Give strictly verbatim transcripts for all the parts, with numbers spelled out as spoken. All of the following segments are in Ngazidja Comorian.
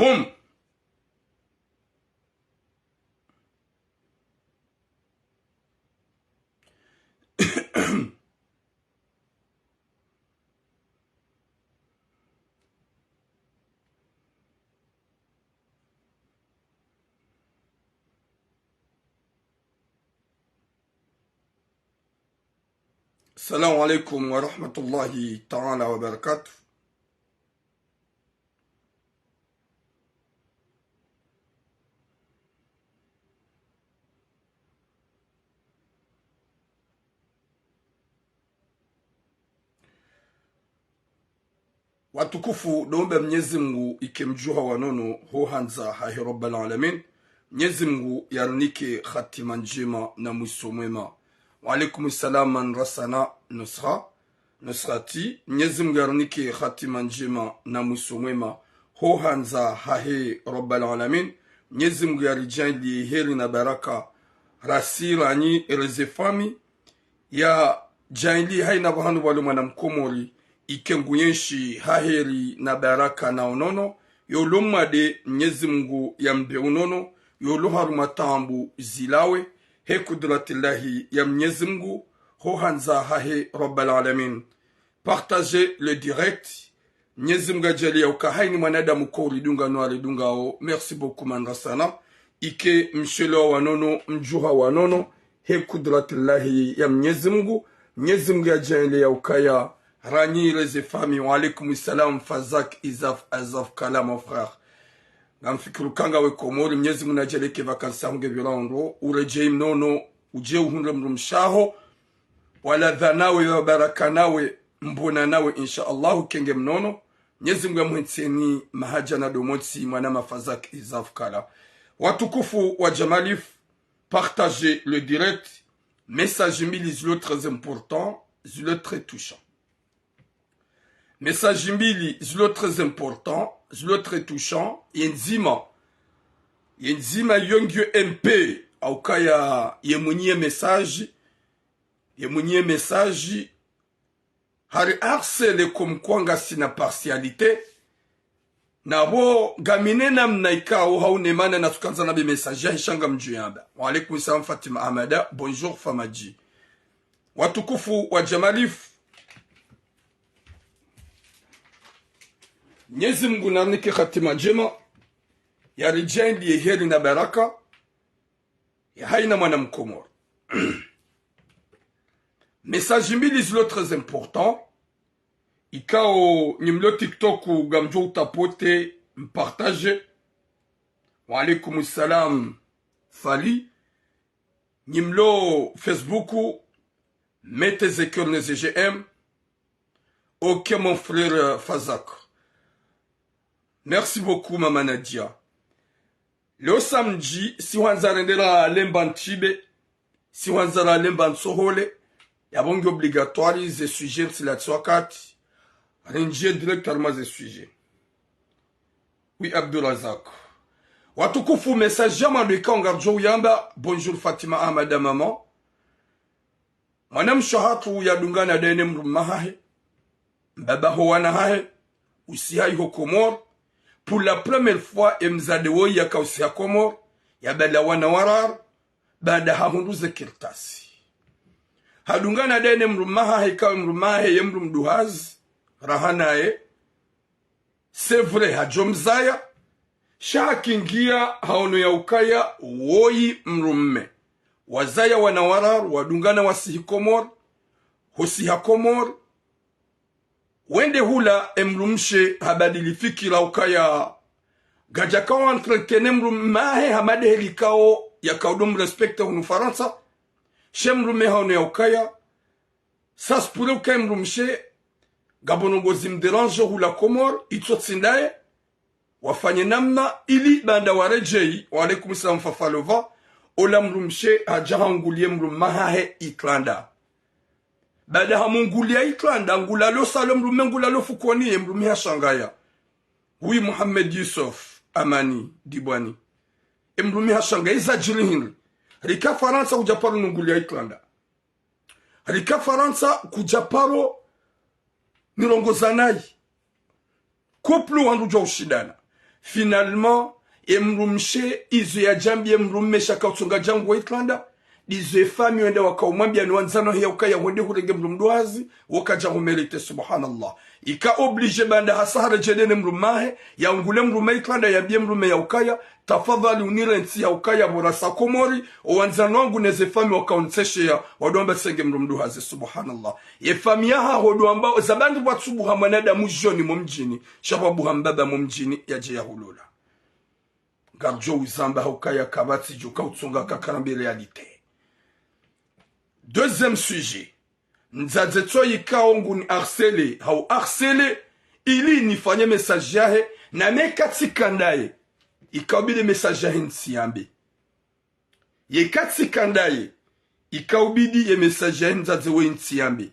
Boum. Assalamu alaikum wa rahmatullahi ta'ala wa barakatuh. Watukufu, ndo omba Mnyezi Mngu ike mdjuha wa nono, ho handza hahe Rabbal Alamin. Mnyezi Mngu yarinike khatima ndjema na mwiso mwema. Wa alaikum salam, man rasana Nusra. Nusrati, Mnyezi Mngu yarinike khatima ndjema na mwiso mwema, ho handza hahe Rabbal Alamin. Mnyezi Mngu yaridjaanliye heri na baraka, rasi ranyi, reze fami, yadjaanliye haina pvahanu pvwalo mwana Mkomori, ike ngu yenshi ha heri na baraka na unono, yolo mwade Mnyezi Mngu yambe unono, yolo harumwa taabu zilawe, he kudratillahi ya Mnyezi Mngu, ho handza hahe Rabbal Alamin. Partagez le direct. Mnyezi Mngu yadjaanliye uka haina mwanadamu ko uridunga no aridungao. Merci beaucoup, man rasana. Ike mshelewa wa nono, mdjuha wa nono, he kudratillahi ya Mnyezi Mngu. Mnyezi Mngu yadjaanliye ukaya ranyi reze fami. Wa alaikum salam, Fazak Izaf Azaf Kala, mon frère. Ngamfikiri uka ngawe Komori, Mnyezi Mngu nadjaanliye ke vacances zaho nge pvira ondro, uredjeyi mnono, udje uhundre mdrumshe waho, waladha nawe, wabaraka nawe, mbona nawe, insha Allahu, kenge mnono. Mnyezi Mngu yamuhentseni mahadja na domontsi, mwana ma Fazak Izaf Kala. Watukufu wa Jamalif, partagez le direct. Message mbili zilo très important, zilo très touchant. Message mbili zilo très important, zilo très touchant, ye ndzima. Ye ndzima yo ngiyo M P, haukaya ye mwinyi ye message, ye mwinyi ye message, hari harceler comme quoi ngasina partialité. Na pvo ngamina namna ikao hauna mana na tsukandza nambe message yahe sha ngamdjo yamba. Wa alaikum salam Fatima Ahmada, bonjour Famadji. Watukufu wa Jamalif, Mnyezi Mngu narinike khatima ndjema, yaridjaanliye heri na baraka, ya haina mwana Mkomori. Message mbili zilo très important, ikao nyi mlo TikTok ngamdjo utapote, mpartage. Wa alaikum salam Fally. Nyi mlo Facebook, mettez ze cœur ne ze j'aime. Ok, mon frère, euh, Fazak. Merci beaucoup, Mama Nadia. Leo samedi, si hwandza rende ralemba ntsibe, si hwandza ralemba ntsohole, yapvo nge obligatoire ze sujet ntsi la tsi wakati, rindjiye directement ze sujet. Oui, Abdourazak. Watukufu, message ya mwando ikao ngaridjo uyamba, bonjour Fatima Ahmada maman. Mwanamshe hatru yadungana daye ne mdrume hahe, mbaba ho wana hahe, usiha iho Komori. Pour la première fois, emzade woyi yaka usiha Komori, yabala wana wararu, baada hahundru ze kartasi. Hadungana daye ne mdrume hahe, ikawo mdrume hahe ye mdru mduhazi, raha naye. C'est vrai, hadjo mzaya, sha hakingiya haono ya ukaya woyi mdrume. Wazaya wana wararu, wadungana wasihi Komori, hosiha Komori. Wende hula emdrumshe habadili fikira ukaya, gadjaka wa entretenir mdrume hahe hama dehe likao yakao do mrespecter hunu Farantsa. She mdrume haono ya ukaya, ça se pourrait ukaya mdrumshe, ngapvo ndrongoo zimdérange hula Komori, itso tsi ndaye, wafanye namna ili baanda waredjeyi, wa alaikum salam Fafalova, ola mdrumshe hadja haunguliye mdrume hahe itranda. Baada hamunguliya itranda, ngulalo salo mdrume ngulalo fukoni, ye mdrume hashangaya. Oui, Mohamed Youssouf Amani Dibwani. Emdrume hashangaya, zadjiri hindri? Rika Farantsa kudja paro nunguliya itranda. Rika Farantsa kudja paro nirongoza nayi. Couple wandru djwa ushindana. Finalement, ye mdrumshe izo yadjambia ye mdrume sha kautsonga djangu wa itranda, ndizo ye famille wenda wakaumwambia ni wandzani wahe ya ukaya hwende hurenge mdru mduhazi, wo kadja humérité, subhanallah. Ika obligé baanda hasa haredjele ne mdrume wahe, yaungule mdrume itranda yambie mdrume ya ukaya, tafadhali unirentsi ya ukaya pvo rasa Komori, o wandzani wangu ne ze famille wakauntsesheya, wandrwamba tsirenge mdru mduhazi, subhanallah. Ye famille yahaho ndrwamba, za bandru pvwatsubuha mwanadamu djoni mo mdjini, sha pvwabuha mbaba mo mdjini yadje yahulola. Ngaridjo uzamba ha ukaya kapvatsi djo kautsonga kakarambia réalité. Deuxième sujet. Mdzadze tso ikao nguni harcelé, hau harcelé, ili nifanye message yahe, na me katsika ndaye, ikaubidi message yahe ntsiyambe. Ye katsika ndaye, ikaubidi ye message yahe mdzadze woyi ntsiyambe.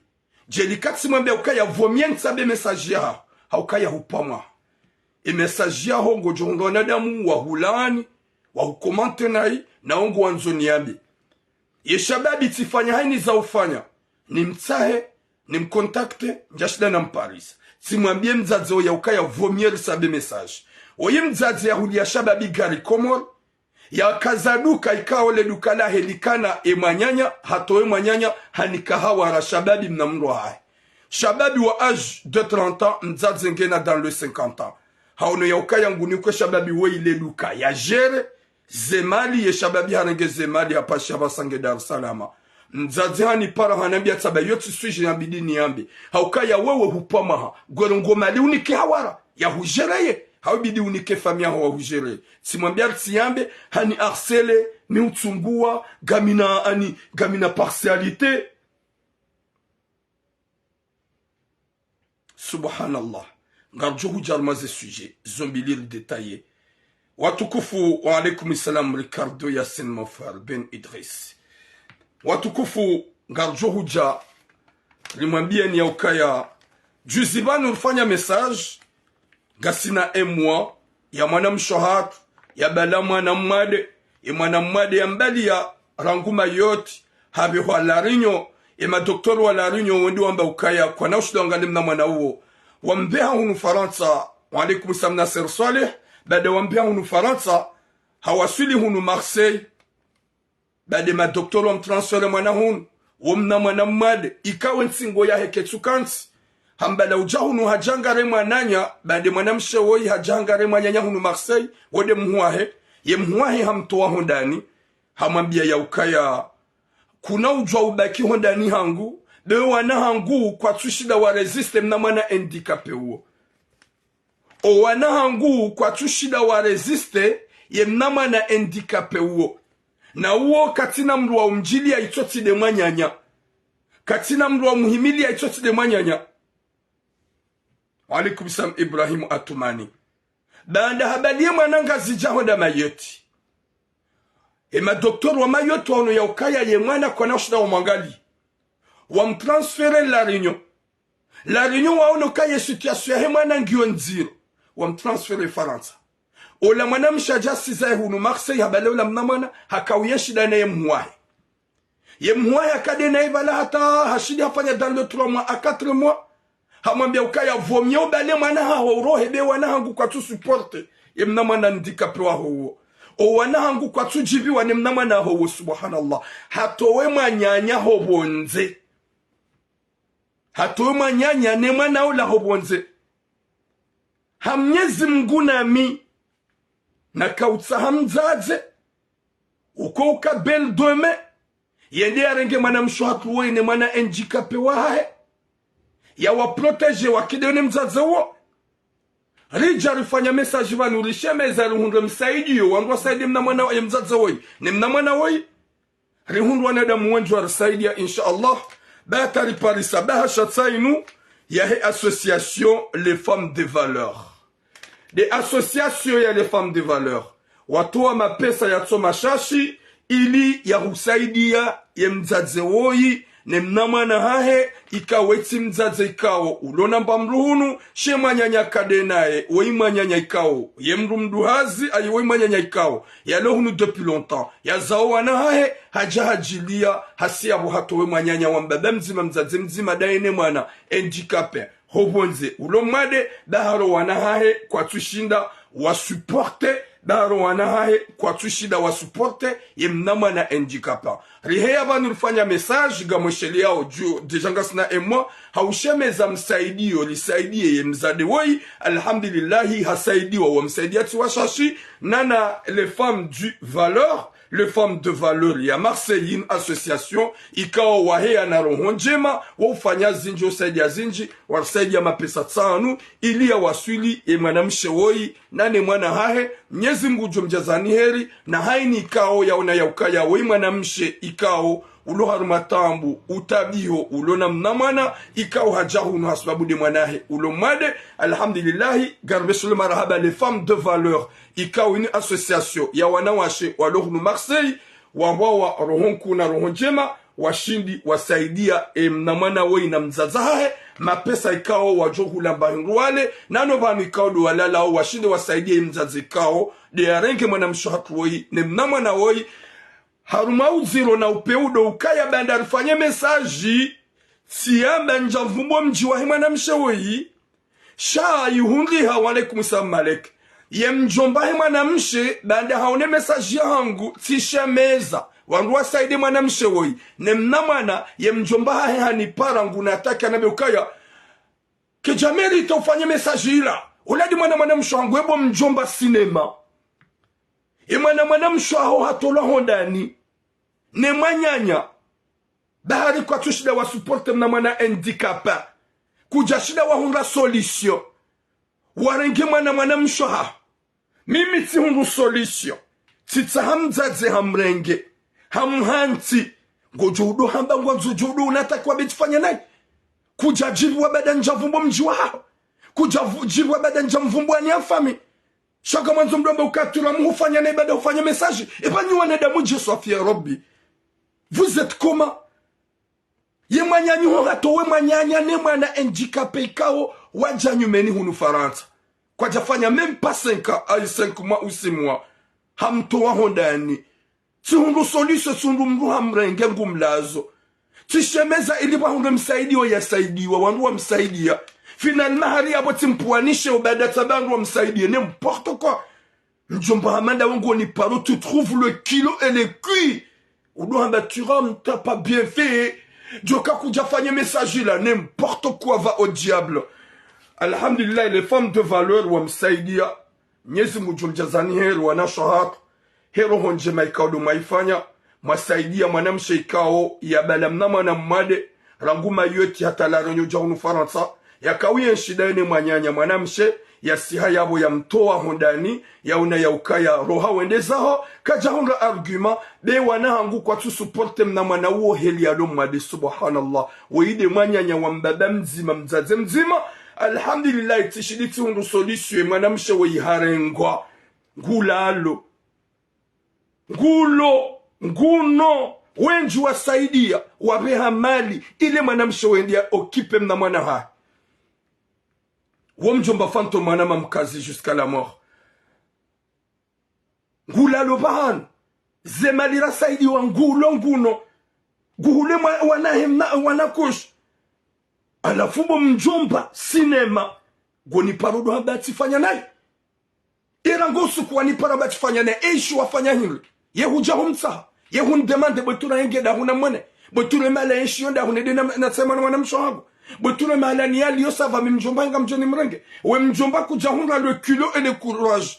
Djeli katsimwambia ukaya vaut mieux ntsambe message yaho, ha ukaya hupvamwa. Ye message yaho ngodjo hundra wanadamu wahulaani, wahucommenté nayi, na wo ngwandzo niyambe. Ye shababi tsifanya hayini za ufanya, nimtsahe, nimcontacté, ndjashinda namparisa. Tsimwambie mdzadze woyi ya ukaya vaut mieux ritsambe message. Woyi mdzadze yahulia shababi gari Komori, yakaza duka ikao le duka lahe likana ye mwananya, hatowe mwananya, hanika hawara shababi mna mdru wahahe. Shababi wa âge de trente ans, mdzadze ngena dans le cinquante ans. Haono ya ukaya nguni kwe shababi woyi le duka yagéré, ze mali ye shababi harenge ze mali hapvasha pvasa nge Dar es Salaam. Mdzadze hanipara hanambia tsamba iyo tsi sujet yabidi niyambe. Ha ukaya wewe hupvamwaha, ngwero ngo mali unike hawara, yahugéré ye, hau bidi unike famille yaho wahugéré. Tsimwambia tsiyambe, hani harcelé, mi utsunguwa, ngamina ani, ngamina partialité. Subhanallah. Ngaridjo hudja harumwa ze sujet zo mbili ridétaillé. Watukufu, wa alaikum salam, Ricardo Yasin Mofar Ben Idris. Watukufu, ngaridjo hudja rimwambieni ya ukaya juzi pvanu rifanya message, ngasina emwa ya mwanamshe hatru, yabala mwana mwade, ye mwana mwade yambalia rangu Mayotte, hapvehwa La Réunion, ye madoktori wa La Réunion wendi wamba ukaya kwana ushinda wangalie mna mwana uwo. Wambeha hunu Farantsa, wa alaikum salam Nasser Saleh, baada wambeha hunu Farantsa, hawaswili hunu Marseille, baada madoktori wamtransféré mwana hunu, wo mna mwana mwade, ikawo ntsingo yahe ketsu kantsi. Hambala udja hunu hadja hangare mwananya, baada mwanamshe woyi hadja hangare mwananya hunu Marseille, wo nde mhuu wahe, ye mhuu wahe hamtowa hondani, hamwambia ya ukaya, kuna udjwa ubaki hondani hangu, be wana hangu kwatsushinda wa résister mna mwana handicapé uwo. O wana hangu kwatsushinda wa résister ye mna mwana handicapé uwo. Na uwo katsina mdru wa umdjiliya itsotsi nde mwananya. Katsina mdru wa umuhimiliya itsotsi nde mwananya. Wa alaikum salam Ibrahim Atumani. Baanda habali ye mwana Ngazidja honda Mayotte. Ye madoktori wa Mayotte waono ya ukaya ye mwana kwana ushinda wamwangalie. Wamtransféré La Réunion. La Réunion waono ukaya ye situation yahe mwana ngiyo ndziro. Wamtransféré Farantsa. Ola mwanamshe hadja hasizaye hunu Marseille habali ola mna mwana, haka uyenshi nda naye mhuu wahe. Ye mhuu wahe haka nde naye pvala hata hashindi hafanya dans les trois mois à quatre mois. Hamwambia ukaya vaut mieux ubale mwana haho urohe be wana hangu kwatsu supporté ye mna mwana handicapé waho uwo. O wana hangu kwatsu djiviwa ne mna mwana haho uwo, subhanallah. Hatowe mwananya ho pvondze. Hatowe mwananya ne mwana ola ho pvondze. Ha Mnyezi Mngu nami, naka utsaha mdzadze, uko uka belle de moi, yende yarenge mwanamshe hatru woyi ne mwana handicapé wahahe, yawa protégé wakide ne mdzadze wo. Ridja rifanya message pvanu rishemeza rihundre msaidiyo, wandru wasaidie mna mwana ye mdzadze woyi, ne mna mwana woyi. Rihundru wanadamu wendji warisaidia, insha Allah. Ba hata riparisa bahasha tsi inu yahe association Les Femmes de Valeur. Nde association ya Les Femmes de Valeur. Watowa mapesa yatso mashashi, ili yahusaidia ye mdzadze woyi, ne mna mwana hahe, ikawo tsi mdzadze ikawo, ulona mba mdru hunu, she mwananya haka nde naye, woyi mwananya ikawo, ye mdru mduhazi, ayi woyi mwananya ikawo, yalo hunu depuis longtemps, yazao wana hahe, hadja hadjiliya, hasi yapvo hatowe mwananya wa mbaba mdzima, mdzadze mdzima, ndaye ne mwana, handicapé. ho pvondze ulo mwade, ba haro wana hahe kwatsushinda wa supporte, ba haro wana hahe kwatsushinda wa supporte ye mnamwana handicapé. Riheya pvanu rifanya message ngamwesheleyao dju, déjà ngasina emwa, ha ushemeza msaidiyo, lisaidiye ye mdzadze woyi. Alhamdulillahi, hasaidiwa, wamsaidiya tsi washashi, nana les femmes du valeur, les femmes de valeur ya Marseille, une association ikao waheya na roho ndjema, wa ufanya zindji, usaidiya zindji, warisaidiya mapesa tsanu, ili ya waswili ye mwanamshe woyi, nane mwana hahe, Mnyezi Mungu ngudjo mdjazani heri, na hayini ikao yaona ya ukaya woyi mwanamshe ikao ulo harumwa taabu, utabiho, ulo na mnamwana, ikao hadja hunu hasibabu nde mwana hahe ulo mwade. Alhamdulillahi, ngaribesheleo marahaba les femmes de valeur, ikao ini association ya wanawashe walo hunu Marseille, wahwawa roho nkuu na roho ndjema, washindi wasaidiya, e, mnamwana woyi na mdzadze hahe, mapesa ikao wadjo hula mba hindru wale, nano pvanu ikao ndo walalao, washinde wasaidiye mdzadze ikao nde yarenge mwanamshe hatru woyi, ne mnamwana woyi, harumwa udziro na upeu ndo ukaya baanda rifanye message, tsiyamba ndja mvumbo mdji wahe mwanamshe woyi, sha yihundriha, wa alaikum salam Malek. Ye mdjomba he mwanamshe, baanda haone message yahangu, tsishemeza wandru wasaidiye mwanamshe woyi, ne mnamwana, ye mdjomba hahe hanipara nguna attaque, hanambe ukaya, kedja mérite ufanye message ila. Uladi mwana mwanamshe hangu, ebo mdjomba sinema. Ye mwana mwanamshe haho hatolwa hondani ne mwananya. Bahari kwatsushinda wa supporte mnamwana handicapé. Kudjashinda wahundra solution. Warenge mwana mwanamshe haho. Mimi tsihundru solution. Tsitsaha mdzadze hamrenge, hamhantsi. Ngodjo udo hamba ngwandzo djo udo unatakiwa be tsifanya nayi. Kudjadjibu wa baanda ndja mvumbo mdji wahaho. Kudjadjibu wa baanda ndja mvumbo ani afami. Sha ngamwandzo mdombe ukatura muhufanya nayi baanda hufanya message. Eba nyi wanadamu, je suis fier Rabbi. Vous êtes comment? Ye mwananyaho hatowe mwananya ne mwana handicapé ikao wadja nyumeni hunu Farantsa. Kwadjafanya même pas cinq ans, ayi cinq mois ou six mois. Hamtowa hondani. Tsihundru solution, tsihundru mndru hamrenge ngumlazo. Tsishemeza ili pvahundre msaidiyo yasaidiwa, wandru wamsaidiya. Finalement hari yapvo tsimpvuwanishe ubaada tsa ba wandru wamsaidiye, n'importe quoi. Mdjomba hama ndawe ngoni paro, tu trouves le culot et le cul. Udo hamba tu ram, t'as pas bien fait. Djoka kudjafanye message la, n'importe quoi, va au diable. Alhamdulillah, les femmes de valeur wamsaidiya. Mnyezi Mungu ngudjo mdjazani heri wanashe hatru. He roho ndjema ikao ndo mwaifanya, mwasaidiya mwanamshe ikao yabala mnamwana mwade, rangu Mayotte hata La Réunion dja hunu Farantsa, yakao yenshi daye ne mwananya mwanamshe, yasiha yapvo yamtowa hondani, yaona ya ukaya roha wende zaho, kadjahundra argument, be wana hangu kwatsu supporte mnamwana uwo heli yalo mwade, subhanallah. Woyi nde mwananya wa mbaba mdzima, mdzadze mdzima, alhamdulillah, tsishindi tsihundru solution, mwanamshe woyi harengwa. Ngulalo. Ngulo, nguno, wendji wasaidiya, wabeha mali, ile mwanamshe wende ya occupe mnamwana hahe. Wo mdjomba fantôme mwana mamkazi jusqu'à la mort. Ngulalo pvahanu, ze mali rasaidiwa ngulo nguno, nguhule mwa-, wanahe mna-, wanakoshi. Halafu bo mdjomba sinema, ngoni paro ndo hamba tsifanya nayi. Era ngo usiku wanipara ba tsifanya nayi, eishi wafanya hindri. Ye hudja humtsaha. Ye hundemande bwe tura yenge nda huna mwene. Bwe ture mahala enshi yo nda hune nde na, na tsema na mwanamshe hangu. Bwe ture mahala ni yali yo sava mi mdjomba ngamdjo nimrenge. We mdjomba kudjahundra le culot et le courage.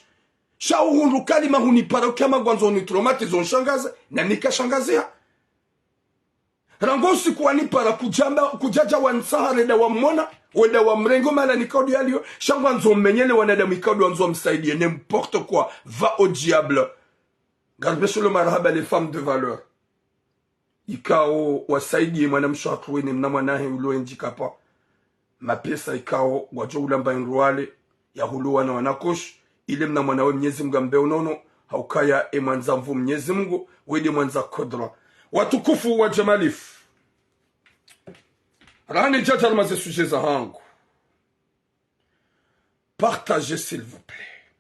Sha uhundru kalima hunipara ukaya ngwandzo unitraumatize unishangaze, na nikashangaziha. Rangu usiku wanipara kudjamba, kudjadja wanitsaha renda wamwona, wenda wamrenge mahala nikao ndo yaliyo, sha ngwandzo umenyele wanadamu ikao ndo wandzo wamsaidiye, n'importe quoi, va au diable. Ngaribesheleo marahaba les femmes de valeur. Ikao wasaidiye mwanamshe hatru wene mnamwana hahe ulo handicapé. Mapesa ikao ngwadjo ulamba hindru wale, yahulu wana wanakoshi, ile mnamwana we Mnyezi Mungu ambe unono, ha ukaya e mwandza nvu Mnyezi Mungu, we nde mwandza kodra. Watukufu wa Jamalifu. Rahana djadja harumwa ze sujet zahangu. Partagez, s'il vous plaît.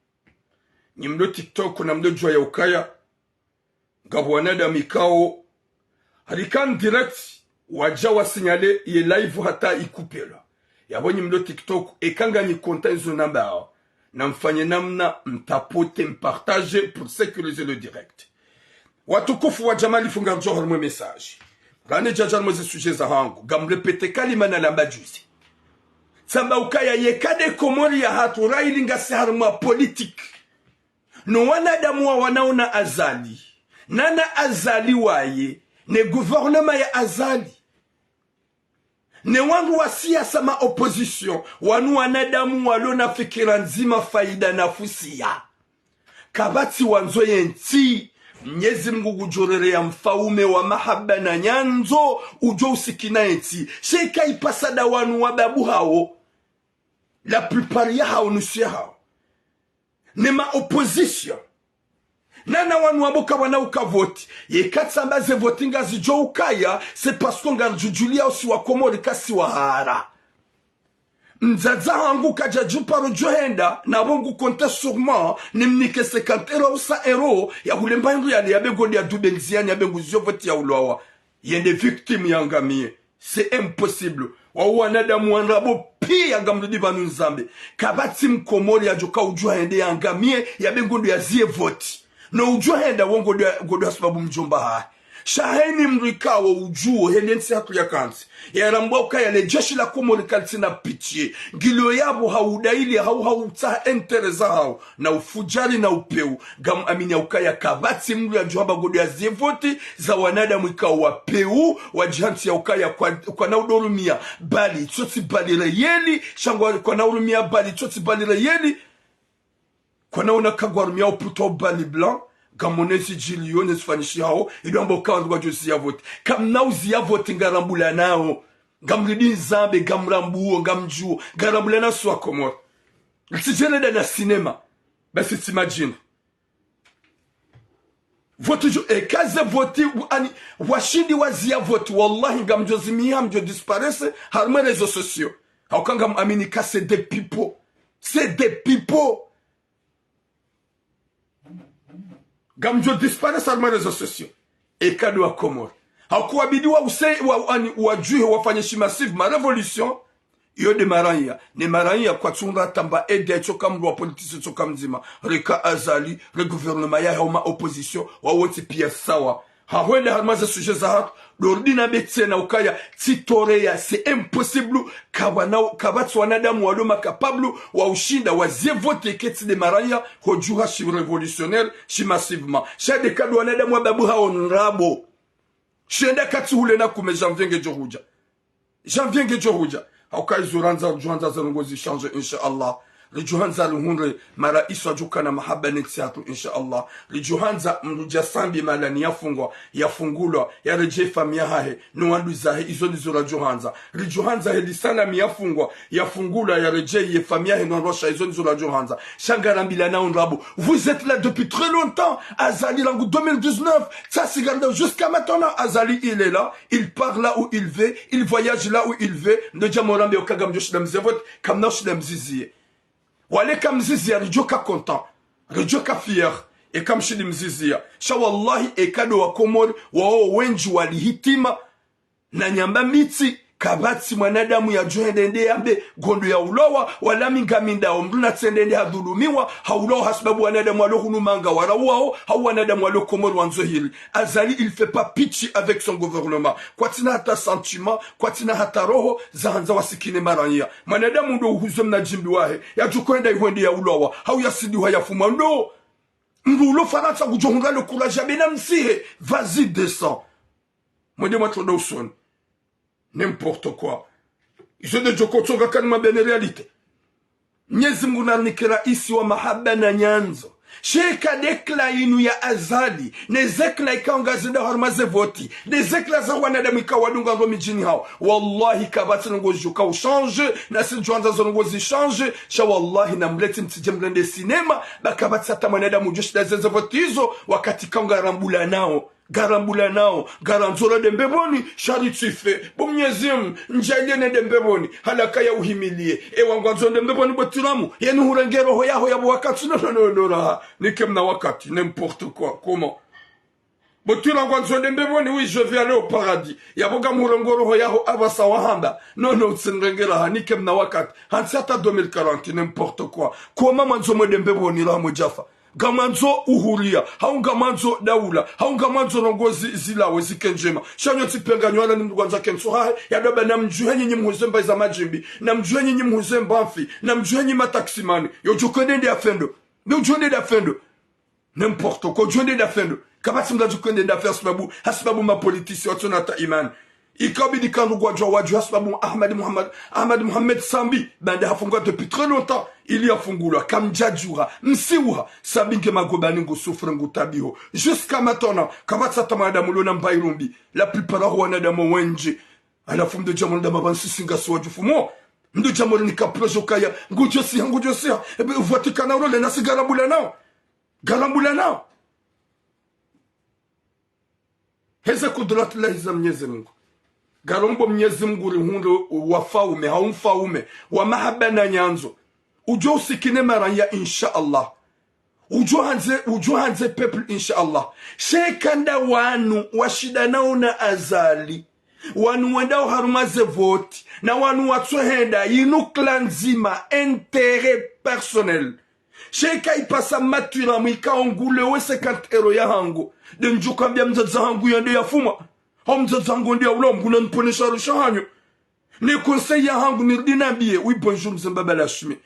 Nyi mlo TikTok na mlo djuwa ya ukaya ngapvo wanadamu ikao, harika en direct, wadja wa signale ye live hata ikupelwa. Yapvo nyi mlo TikTok, eka nganyi konta izo nambao, namfanye namna mtapote, mpartage pour sécuriser le direct. Watukufu wa Jamali Funga, ridjo harumwa message. Rane djadja harumwa ze sujet zahangu, ngamrépéter kalima nalamba juzi. Tsamba ukaya yeka nde Komori yahatru, rayili ngasi harumwa politique. No wanadamu wa wanaona Azali, nana Azali waye, ne gouvernement ya Azali, ne wandru wa siasa, ma opposition, wanu wanadamu walo na fikira ndzima, faida na fusiya. Kapvatsi wandzo yentsi, Mnyezi Mngu ngudjo rereya mfaume wa mahaba na nyandzo, udjo usikina yentsi. Sha ika ipvasa nda wanu wa babu hawo, la plupart yahawo, nusu yahawo, ne ma opposition, nana wanu wapvo kapvwana uka vote. Yeka tsamba ze vote ngazidjo ukaya, c'est parce que ngaridjudjuliya usi wa Komori kasi wahara. Mdzadze hangu kadjadjuparo djo henda, napvo ngu compter sûrement, nimnike cinquante euros au cent euros, ya hulemba hindru yale, yapve ngondro ya dube ndziani, yapve nguziyo vote ya ulwawa, yende victime ya ngamiye. C'est impossible. Wawo wanadamu wa ndrabo piya, ngamrudi pvanu nizambe. Kapvatsi Mkomori yadjoka udjuwa hende ya ngamiye, yapve ngondro yaziye vote. No udjuwa henda wo ngondro ya, ngondro ya sababu mdjomba hahe. Sha heni mdru ikawo udjuwo, hende ntsi hatru ya kantsi. Yarambwa ukaya le jeshi la Komori kalitsina pitié. Ngilo yapvo ha udayili, hau, hau utsaha intérêt zahawo, na ufudjari na upewu. Ngamuamini ya ukaya kapvatsi mdru yadjo hamba ngondro yaziye vote za wanadamu ikawo wapewu, wadjihantsi ya ukaya kwa, kwana udorumia bali, tso tsi bali reyeli, sha ngwa kwana urumia bali, tso tsi bali reyeli. Kwana una kagwarumia uputa ubali blanc, ngamone zidjiliyo ne zifanyishihawo, ilo amba uka wandru wadjo ziya vote. Kamna uziya vote, ngarambula nawo. Ngamrudi nizambe, ngamrambuwo, ngamdjuwo, ngarambula na usi wa Komori. Ritsidjele nda na cinéma. Basi tsi madjini. Vote djo, eka ze vote, ani, washindi waziya vote, wallahi, ngamdjo zimiha, mdjo disparaître harumwa réseaux sociaux. Hauka ngamuamini ka c'est des pipo. C'est des pipo. Ngamdjo disparaître harumwa réseaux sociaux. Eka ndo wa Komori. Hauka wabidi wa use, wa, ani, wadjuhe wafanye shi massivement révolution. Iyo nde maranya. Ne maranya kwatsu undra tamba ede tsoka mdru wa politicien tsoka mdzima. Reka Azali, re gouvernement yahe, hau ma opposition, wawo wontsi piya sawa. Hahwenda harumwa ze sujet zahatru, ndo rudi nambe tsena ukaya, tsi toreya, c'est impossible, kapvana, kapvatsi wanadamu walo ma capable, wa ushinda, waziye vote ketsi nde maranya, hodjuha shi révolutionnaire, shi massivement. Sha nde ka ndo wanadamu wa babu hawo ndrabo. Shenda katsi hule na kume janvier ngedjo hudja. Janvier ngedjo hudja. Hauka izo randza, ridjo handza ze ndrongoo zi change, insha Allah. Ridjo handza rihundre maraisi wadjo kana mahaba ne ntsi hatru, insha Allah. Ridjo handza mdru dja Sambi Malani yafungwa, yafungulwa, yaredjei famiyi yahahe, no wandru zahe, izo ndizo radjo handza. Ridjo handza Heli Salami yafungwa, yafungulwa, yaredjei ye famiyi yahe no wandru washe, izo ndizo radjo handza. Sha ngarambilana ndrabo. Vous êtes là depuis très longtemps. Azali rangu deux mille dix-neuf. Ça, c'est regardé jusqu'à maintenant. Azali, il est là. Il part là où il veut, il voyage là où il veut. Ndo dja mwarambe uka ngamdjo shinda mziye vote, kamna ushinda mziziye. Wale kamziziya, ridjo ka content, ridjo ka fier, eka mshindi mziziya. Sha wallahi, eka ndo wa Komori, wawo wendji wali hitima, na nyamba mitsi, kapvatsi mwanadamu yadjo hende nde yambe, ngondro ya ulwawa, wala mi ngami ndawo, mdru natsende nde hadhulumiwa, haulwawa hasababu wanadamu walo hunu manga warawawo, hau wanadamu walo Komori wandzo hili. Azali, il fait pas pitié avec son gouvernement. Kwatsina hata sentiment, kwatsina hata roho, za handza wasikine maranya. Mwanadamu ndo uhuzwe mna djimbi wahe, yadjo hwenda ihwende ya ulwawa, hau yasidihwa yafumwa ndo. Mdru ulo Farantsa ngudjo hundra le courage ya bena msihe, vas-y, descends. Mwende mwatronda usoni. N'importe quoi. Izo nde djo kotsonga kani mabene réalité. Mnyezi Mngu narinike raisi wa mahaba na nyandzo. Sha eka nde éclat inu ya Azali, ne ze éclat ikao ngazendao harumwa ze voti, ne ze éclat za wanadamu ikao wadunga ndo midjini hawo. Wallahi, kapvatsi ndrongoo zidjo ka uchange, nasi ridjo handza zo ndrongoo zichange, sha wallahi, namleti mtsidje mrende cinéma, ba kapvatsi hata mwanadamu udjo shinda ze, ze voti izo, wakati ikao ngarambulanao. Ngarambulanao, ngarandzo rende mbepvoni, sha ritsi fe. Bo Mnyezi Mngu, ndjaliye nende mbepvoni, halaka ya uhimiliye. Ewa ngwandzo nende mbepvoni bo tiramu, yenu hurenge roho yaho yapvo wakati no, no, no, no, raha. Nike mna wakati, n'importe quoi, comment ? Bo tsi rangu wandzo nde mbepvoni, oui, je vais aller au paradis. Yapvo ngamhurongoa roho yaho apvasa wahamba. Non, non, utsinirenge raha, nike mna wakati. Hantsi hata deux mille quarante, n'importe quoi. Comment mwandzo mwende mbepvoni raha mwedjafa? Ngamwandzo uhuria, hau ngamwandzo daula, hau ngamwandzo ndrongoo zi-, zilawe zike ndjema. Sha nyo tsi pvanga nyo wala ni mndru ngwandzo ke ntsu hahe, ya doba namdjuhe nyinyi mhuze mba za madjimbi, namdjuhe nyinyi mhuze mba mfi, namdjuhe nyinyi mataksimani. Yo udjo kwende nde afendo. Yo udjo nde nde afendo. N'importe quoi, udjo nde nde afendo. Kapvatsi mndru adjo kwende nde afendo hasibabu, hasibabu mapolitisi watsona hata imani. Ikabidi kandru ngwadjuwa wadjuwa hasibabu Ahmed Mohamed, Ahmed Mohamed Sambi, baanda hafungwa depuis très longtemps, ili yafungulwa, kamdjadjuha, msiuha, Sambi nge magobani ngu souffre ngu tabiho. Jusqu'à maintenant, kapvatsi hata mwanadamu lona mba irumbi, la plupart ho wanadamu wendji. Halafu mdru djambo ndama pvanu sisi ngasi wadjufumo. Mdru djambo nika projet ukaya, ngudjo siha, ngudjo siha. Ebe, Vatican na urole nasi ngarambula nao. Ngarambula nao. Heze kudratullahi za Mnyezi Mungu. Ngarombo Mnyezi Mungu rihundre wafaume, hau mfaume, wa mahaba na nyandzo. Udjo usikine maraya, insha Allah. Udjo handze, udjo handze peuple, insha Allah. Sheka nda wanu washindanao na Azali. Wanu wendao harumwa ze voti. Na wanu watsohenda, yinu kla ndzima, intérêt personnel. Sheka ipasa Mathurin mwikao ngulewe cinquante euros yahangu. Nde ndjo hambia mdzadze hangu yende yafuma. Hau mdzadze hangu nde yaulawa, mngu nanipvonese harusha hanyu. Ne conseil yahangu nirudi nambiye, oui, bonjour, mze mbaba Lashmi.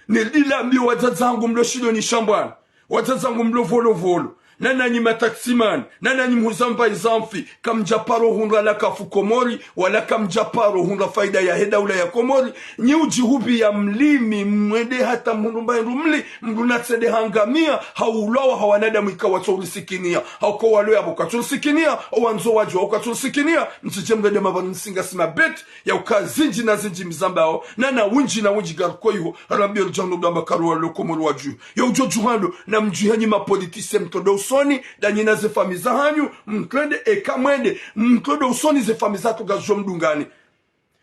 Nirudi nambiye wadzadze hangu mlo shidoni shambwani. Wadzadze hangu mlo Volovolo. Na nanyi mataksimani, na nanyi mhuza mba za mfi, kamdjaparo hundra la kafu Komori, wala kamdjaparo hundra faida yahe daula ya Komori, nyi udjihupviya mlimi, mwende hata mhundru mba hindru mli, mndru natsende hangamia, haulawa ha wanadamu ikao watso urisikinia, hauka walo yapvo kwatso urisikinia, owandzo wadjuwa kwatso urisikinia, mtsidje mrende mapvanu msinga sima bête, ya uka zindji na zindji mzambao, na na windji na windji ngariko iho, Rabbi el Jahannam damba karuwa lo Komori wadju. Ya udjo djuhando, namdjuhe nyi mapolitisi mtrende usoni, nda nyi na ze famiyi zahanyu, mtrende eka mwende, mtrende usoni ze famiyi zatru ngazidjo mdungani.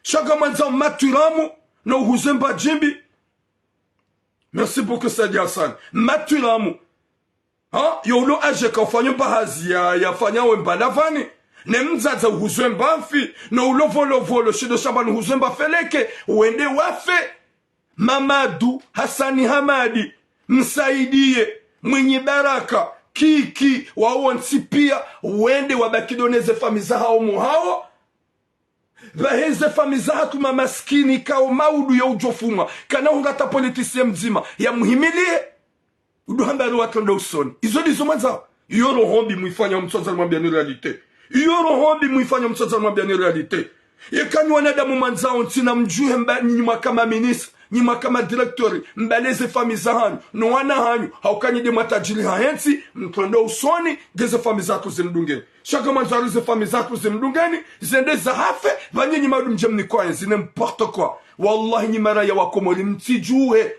Sha ngamwandzo Mathurin, no uhuze mba djimbi. Merci beaucoup, Said Hassan. Mathurin. Ha? Yo ulo adje ka ufanya mba hazi ya, yafanya we mba lavani. Ne mdzadze uhuzwe mba mfi. No ulo Volovolo, shindo shambwani uhuzwe mba feleke. Wende wafe. Mamadu, Hasani Hamadi, Msaidiye, Mwinyi Baraka, Kiki, wawo wontsi piya, wende wabaki ndo ne ze famiyi zahao mwahawo. Pvahe ze famiyi zahatru mamasikini kao maudu ya udjo fumwa. Kana hundra hata politisien mdzima ya muhimiliye. Udu hamba alo watrende usoni. Izo ndizo mwandzao. Iyo roho mbi mwifanyao mtsodza mwambiani réalité. Iyo roho mbi mwifanyao mtsodza mwambiani réalité. Yeka nyi wanadamu mwandzao ntsi namdjuhe mba nyi mwaka maministre, nyi mwaka madirecteur, mbale ze famiyi zahanyu, no wana hanyu, hauka nyi nde matadjiri hahe ntsi, mtrende usoni, nge ze famiyi zatru zimdungeni. Sha ngamwandzo ari ze famiyi zatru zimdungeni, zende zahafe, pvanu nyi maudu mdje mnikwaye ntsi, n'importe quoi. Wallahi nyi maraya wa Komori mtsidjuhe.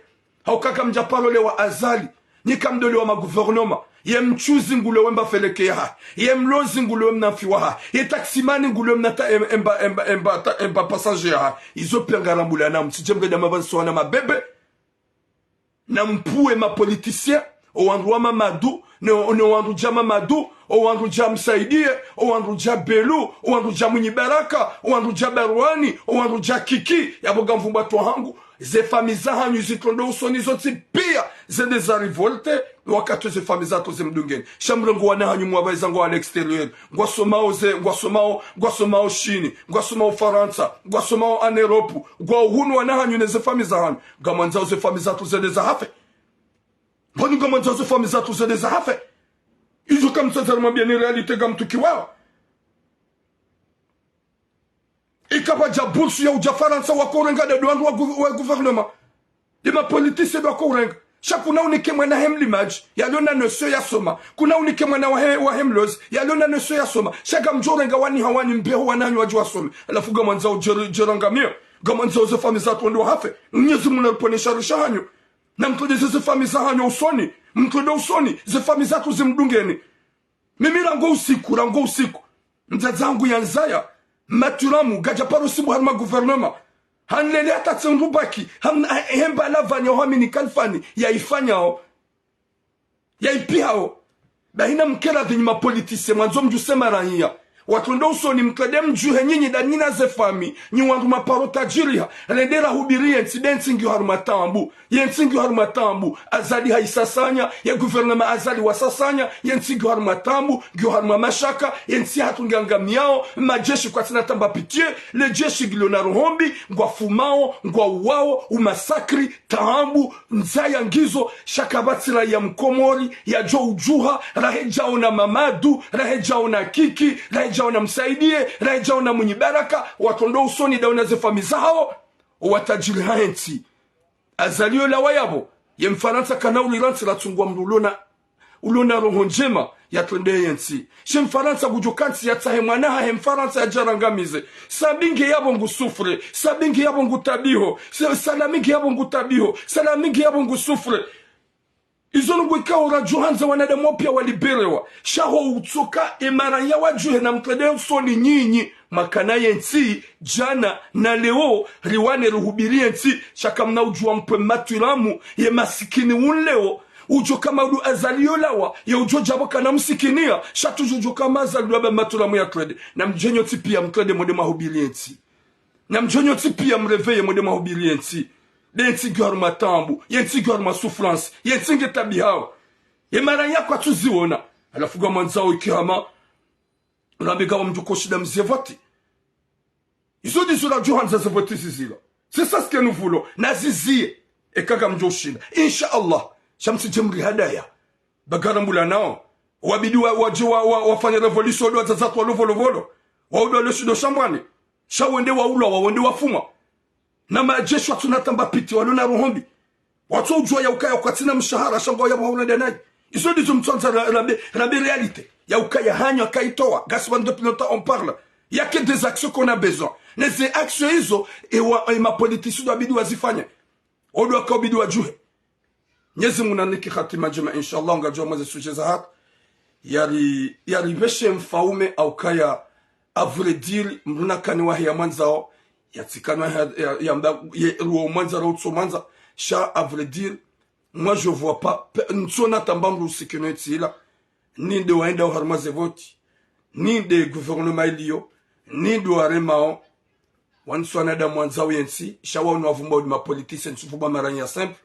Hauka kamdjaparo lewa Azali. Nyi kamdo lewa magouvernement. Ye mtsuzi ngulewe mba feleke yahahe. Ye mlozi ngulewe mna mfi wahahe. Ye taksimani ngulewe mna ta em-, emba, emba, emba, ta, emba passager yahahe. Izo piya ngarambula nao, mtsidje mrende mapvanu sowana mabebe. Nampvuwe mapolitisien, owandru wa Mamadu, ne, ne owandru dja Mamadu, owandru dja Msaidiye, owandru dja Belu, owandru dja Mwinyi Baraka, owandru dja Barwani, owandru dja Kiki, yapvo ngamvumbwa twa hangu, ze famiyi zahanyu zitrende usoni zontsi piya, zende za révolte, wakati ze famiyi zatru zimdungeni. Sha mrenge wana hanyu mwapvahe zango à l'extérieur. Ngwasomao ze, ngwasomao, ngwasomao Shini, ngwasomao Farantsa, ngwasomao en Europe, ngwao hunu wana hanyu ne ze famiyi zahanyu. Ngamwandzao ze famiyi zatru zende zahafe. Mboni ngamwandzao ze famiyi zatru zende zahafe. Izo kamtsodza mwambiani réalité ngamtukiwao. Ikapvadja bourse ya udja Farantsa wako urenga nde wandru wa gou-, wa gouvernement. Nde mapolitisien ndo wako urenga. Sha kuna unike mwana he mlimadji, yalo na notion yasoma. Kuna unike mwana wahe, wahe mlozi, yalo na notion yasoma. Sha ngamdjo urenga wani hawani mbeho wana hanyu wadje wasome. Halafu ngamwandzao djeri-, djerangamia. Ngamwandzao ze famiyi zatru ndo wahafe. Mnyezi Mungu naripvonese harusha hanyu. Namtrende ze famiyi zahanyu usoni. Mtrende usoni. Ze famiyi zatru zimdungeni. Mimi rangu usiku, rangu usiku. Mdzadze hangu yanizaya. Mathurin kadjaparo sibu harumwa gouvernement. Hanilele hata tsendru baki. Ham-, ha-, hemba lavani ya uhamini kalifani. Yaifanyao. Yaipihao. Bahi namkere dhinyi mapolitisien, mwandzo mdjuse maraiya. Watsondo usoni mtrende mdjuhe nyinyi nda nyinyi na ze fami, nyi wandru maparo tajiriha, rende rahubiri yentsi, nde ntsi ngiyo harumwa taabu, yentsi ngiyo harumwa taabu, Azali hayisasanya, ye gouvernement Azali wasasanya, yentsi ngiyo harumwa taabu, ngiyo harumwa mashaka, yentsi yahatru ngiyangamiyao, majeshi kwatsina tamba pitié, le jeshi ngilo na roho mbi, ngwafumao, ngwauwao, umasakri, taabu, ndzaya ngizo, sha kapvatsi raiya mkomori, yadjo udjuha, rahe djaona Mamadu, rahe djaona Kiki, rahe djaona Msaidie, rahe djaona Mwinyi Baraka, watsondo usoni ndawo na ze fami zahao, owatajiri wahe ntsi. Azali yolawa yapvo, ye Mfarantsa kana ulira ntsi ratsungwa mndru ulona, ulona roho ndjema, yatrende yentsi. She Mfarantsa ngudjo kantsi yatsahe mwana hahe Mfarantsa yadjarangamize. Sabi nge yapvo ngu souffre, Sabi nge yapvo ngu tabiho, Sa-, Salami nge yapvo ngu tabiho, Salami nge yapvo ngu souffre. Izo nungu ikao radjo handza wanadamu wao pia walibérewa. Sha ho utsoka emaraiya wadjuhe na mtrende usoni nyinyi, makana yentsi, djana, na leo, riwane ruhubiri yentsi, sha kamna udjuwa mpwe matwiramu, ye masikini unleo, udjo kama udu Azali yolawa, ye udjo djapvo kana msikiniya, sha tu udjo kama Azali ndo aba matwiramu yatrende. Namdje nyontsi pia mtrende mwende mahubiri yentsi. Namdje nyontsi pia mréveillé mwende mahubiri yentsi. Nde ntsi ngiyo harumwa taabu, yentsi ngiyo harumwa souffrance, yentsi nge tabihao. Emaraiya kwatsuziona. Halafu ngamwandzao ikihama, rambe ngapvo mdjo koshinda mzie voti. Izo ndizo radjo handza ze voti zizila. C'est ça ce que nous voulons. Nazizie. Eka ngamdjo ushinda. Insha Allah. Sha mtsidje mrihadaya. Bagarambula nao. Wabidi wa, wadje wa, wa, wafanye révolution, ndo wadzadze watru walo Volovolo. Wao ndo walo shindo Shambwani. Sha wende waulwa, wa wende wafumwa. Na majeshi watsuna tamba pitié, walona roho mbi. Watso udjuwa yaukaya kwatsina mshahara, sha ngwao yapvo hauna nde nayi. Izo ndizo mtsandza ra-, rambe, rambe réalité. Yaukaya hanyo akayitowa, ngasi wandru depuis longtemps on parle. Il y a que des actions qu'on a besoin. Ne ze actions izo, ewa, emapolitisien ndo wabidi wazifanye. Ondo waka ubidi wadjuhe. Mnyezi Mungu nanike hatima ndjema, inshallah, ngadjo mwaze sujet zahatru. Yari, yaripveshe mfaume haukaya, à vrai dire, mndru nakani wahe yamwandzao, yatsikani wahe ya, ya, yamba, ye, ruo mwandza, ruo tso mwandza. Sha, à vrai dire, moi, je vois pas, pe-, ntsona tamba mndru usikino etsila. Ni nde waendao harumwa ze voti, ni nde gouvernement iliyo, ni nde waremao. Wanu tsi wanadamu wandzao yentsi, sha wanu wavumbao udi mapolitisien, ntsuvumba maraiya simple,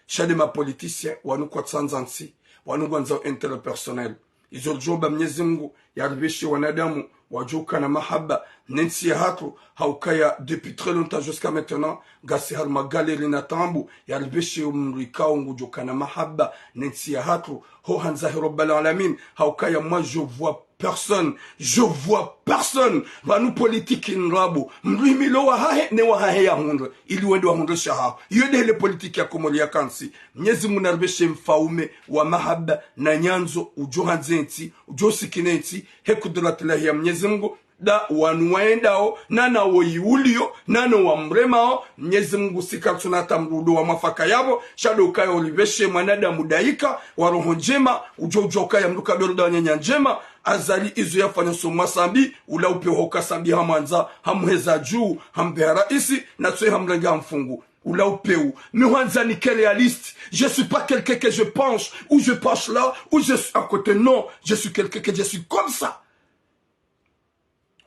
sha nde mapolitisien, wanu kwatsandza ntsi, wanu ngwandzao intérêt personnel. Izo ridjomba Mnyezi Mungu, yaripveshe wanadamu, wadjokana mahaba, ne ntsi yahatru, haukaya depuis très longtemps jusqu'à maintenant, ngasi harumwa galère na taabu, yaripveshe mndru ikao ngudjokana mahaba, ne ntsi yahatru, ho handza he Rabbal Alamin, haukaya moi je vois personne, je vois personne, pvanu politique ndrabo, mndru himilo wahahe, ne wahahe yahundre, ili wende wahundre shahaho. Iyo nde hele politique ya Komori yakantsi. Mnyezi Mungu naripveshe mfaume wa mahaba na nyandzo, udjo handze ntsi, udjo sikine ntsi, he kudratillahi ya Mnyezi Mungu, nda wanu waendao, nana woyi uliyo, nano wamremao, Mnyezi Mungu sika tsuna hata mndru ulo wa mwafaka yapvo, sha ndo ukaya uripveshe mwanadamu daika, wa roho ndjema, udjo, udjo ukaya mndru kadori nda wanyanya ndjema, Azali izo yafanya so mwasambi, ula upeo hoka sambi hamwandza, hamheza dju, hampveha raisi, na tsoyi hamrenge hamfungu. Ula upeo. Mi hwandza nike réaliste. Je suis pas quelqu'un que je penche, ou je penche là, ou je suis à côté. Non, je suis quelqu'un que je suis comme ça.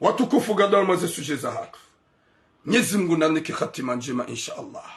Watukufu, ngadjomwaze sujet zahatru. Mnyezi Mungu nanike hatima ndjema, inshallah.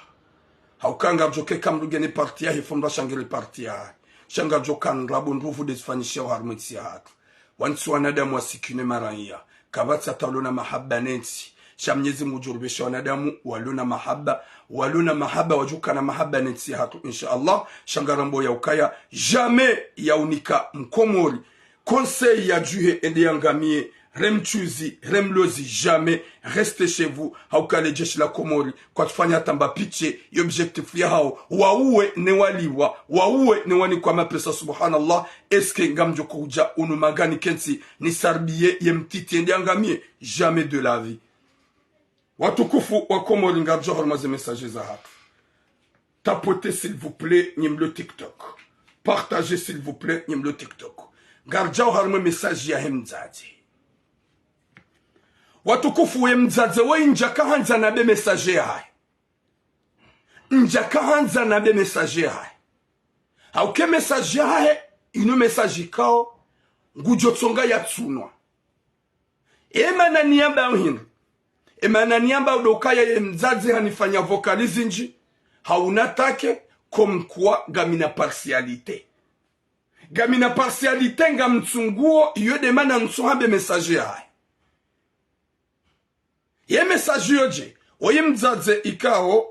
Hauka ngardjoka eka mndru ngena parti yahe, fumba sha ngena parti yahe. Sha ngardjoka ndrabo ndruvu nde zifanyishiwao harumwa entsi yahatru. Wanu tsi wanadamu wasikine maraiya. Kapvatsi hata walona mahaba ne ntsi. Sha Mnyezi Mungu ngudjoripvesha wanadamu, walona mahaba, walona mahaba, wadjokana mahaba ne ntsi yahatru, inshallah. Sha ngarambo yaukaya, jamais yaunika mkomori conseil yadjuhe ende yangamiye, re mtsuzi, re mlozi, jamais, restez chez vous, hauka le jeshi la Komori, kwatsufanya hata mba pitié, yo objectif yahao, wauwe ne walipvwa, wauwe ne wanikwa mapesa, subhanallah, est-ce que ngamdjo kudja unu mangani kentsi, nisarbiye ye mtiti ende yangamiye, jamais de la vie. Watukufu wa Komori, ngardjo hormaze message zahatru. Tapotez, s'il vous plaît, nyi mlo TikTok. Partagez, s'il vous plaît, nyi mlo TikTok. Ngardjao harumwa message yahe mdzadze. Watukufu, ye mdzadze woyi ndjaka handza nambe message yahahe. Ndjaka handza nambe message yahahe. Hauka message yahahe inu message ikao ngudjo tsonga yatsunwa. E mana niyamba hindri? E mana niyamba ndo ukaya ye mdzadze hanifanya vocal zindji, hauna take, comme quoi ngamina partialité. Ngamina partialité, ngamtsunguo, iyo nde mana ntsu hambe message yahahe. Ye message iyo dje, oyi mdzadze ikao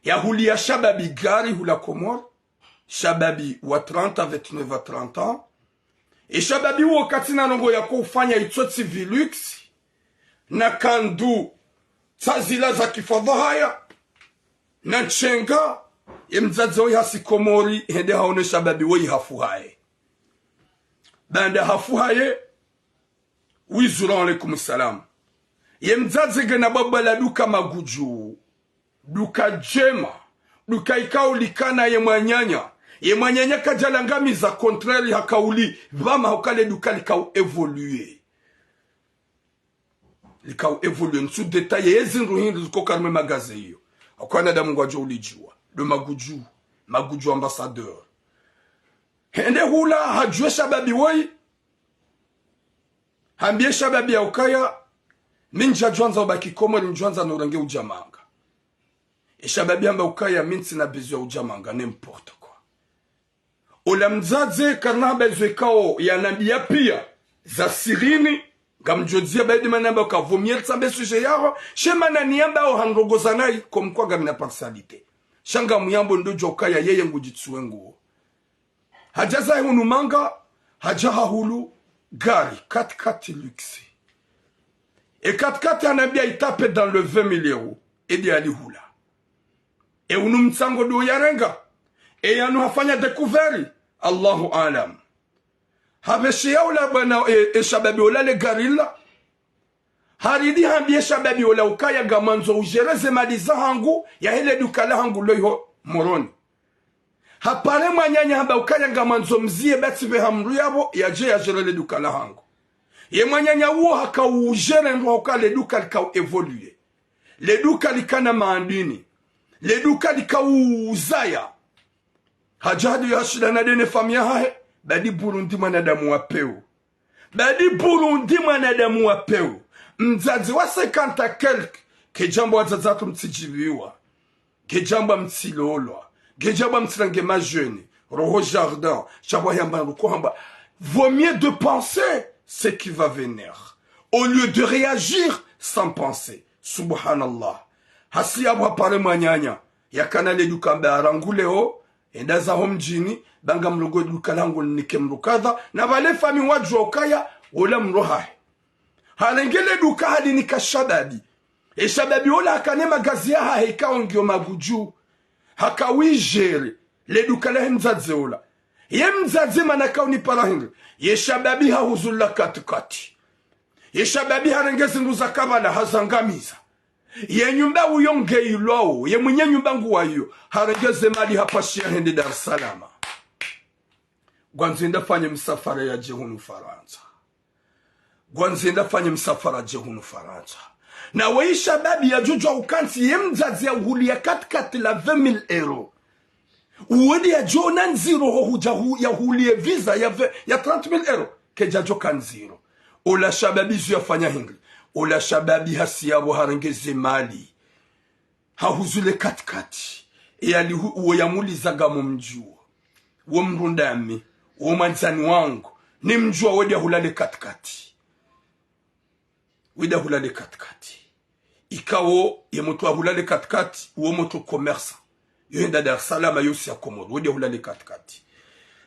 yahulia shababi gari hula Komori, shababi wa trente à vingt-neuf à trente ans. E shababi uwo katsina ndrongo yako ufanya itsotsi Velux, na kandu tsa zila za kifadhahaya, na ntsenga. Ye mdzadze oyi hasi Komori, hende haone shababi woyi hafu haye. Baanda hafu haye, wizuru, alaikum salam. Ye mdzadze ngena bwabwa la duka Magudju. Duka djema. Duka ikao likana ye mwananya. Ye mwananya kadjalangamiza, contraire, hakauli pvama hukaya le duka likao évoluer. Likao évoluer. Ntsu détailler ye zindru hindri ziko harimwa magaze iyo. Hukaya wanadamu ngwadjo ulidjuwa. Ndo Magudju. Magudju ambassadeur. Hende hula hadjuwe shababi woyi. Hambie shababi ya ukaya, mi ntsadjwandza ubaki Komori, ntsadjwandza nurenge udja Manga. E shababi hamba ukaya, mi ntsina besoin ya udja Manga, n'importe quoi. Ola mdzadze karina hamba izo ikao yanambia pia za sirini, ngamdjodzia baidi mana hamba uka vaut mieux ritsambe sujet yaho, she mana niyamba o handrongoza nayi, comme quoi ngamina partialité. Sha ngamuyambo ndo djo ukaya yeye ngudjitsuwe nguo. Hadja zahe hunu Manga, hadja hahulu gari, quatre-quatre luxe. E quatre-quatre hanambia itape dans le vingt mille euros. Edi alihula. E unu mtsango ndo yarenga. E yanu hafanya découvert. Allahu alam. Hapveshe ya ula bwana, e, e shababi ola le gari la. Haridi hambie shababi ola ukaya ngamwandzo ugérer ze mali zahangu, yahe le duka lahangu lo iho Moroni. Hapare mwananya hamba ukaya ngamwandzo mzie batsi pve hamru yapvo, yadje yagérer le duka lahangu. Ye mwananya uwo haka ugérer ndo hukaya le duka likao évoluer. Le duka likana maandini. Le duka likao uzaya. Hadja hadu yashida na dene famiyi yahahe, badi Burundi mwanadamu wa peu. Badi Burundi mwanadamu wa peu. Mdzadze wa cinquante à quelques, kedjamba wadzadze hatru mtsidjiviwa. Kedjamba mtsilolwa. Kedjamba mtsirange majeunes. Roho jardin. Sha pvwa yamba ruko hamba. Vaut mieux de penser ce qui va venir. Au lieu de réagir sans penser. Subhanallah. Hasi yapvo hapare mwananya. Yakana le duka mbe arangu leo. Enda zaho mdjini, ba ngamrongoo duka langu ninike mdru kadha, na pvale famiyi wadjuwa ukaya, wola mdru hahe. Harenge le duka halinika shababi. E shababi ola hakana magazi yahahe ikao ngiyo Magudju. Haka ugérer, le duka lahe mdzadze ola. Ye mdzadze mana kaunipara hindri. Ye shababi hahuzu la quatre-quatre. Ye shababi harenge zindru za kabala hazangamiza. Ye nyumba uyo nge ilwao, ye mwenye nyumba nguwayo, harenge ze mali hapashia hende Dar es Salaam. Ngwandzo yende afanye msafara yadje hunu Farantsa. Ngwandzo yende afanye msafara yadje hunu Farantsa. Na weyi shababi yadjodjuwa ukantsi ye mdzadze yahulia quatre-quatre la vingt mille euros. Uwo nde yadjona ndziro ho hudja hu-, yahulie visa ya ve-, ya trente mille euros. Kedjadjoka ndziro. Ola shababi izo yafanya hindri. Ola shababi hasi yapvo harenge ze mali. Hahuzu le quatre-quatre. E yali hu-, uwo yamuliza ngamumdjuwo. Wo mdru ndami. Wo mwandzani wangu. Nimdjuwa wende yahula le quatre-quatre. Wende yahula le quatre-quatre. Ikao, ye mdru yahula le quatre-quatre, uwo mdru commerçant. Yo henda Dar es Salaam, yo usiya Komori, wende yahula le quatre-quatre.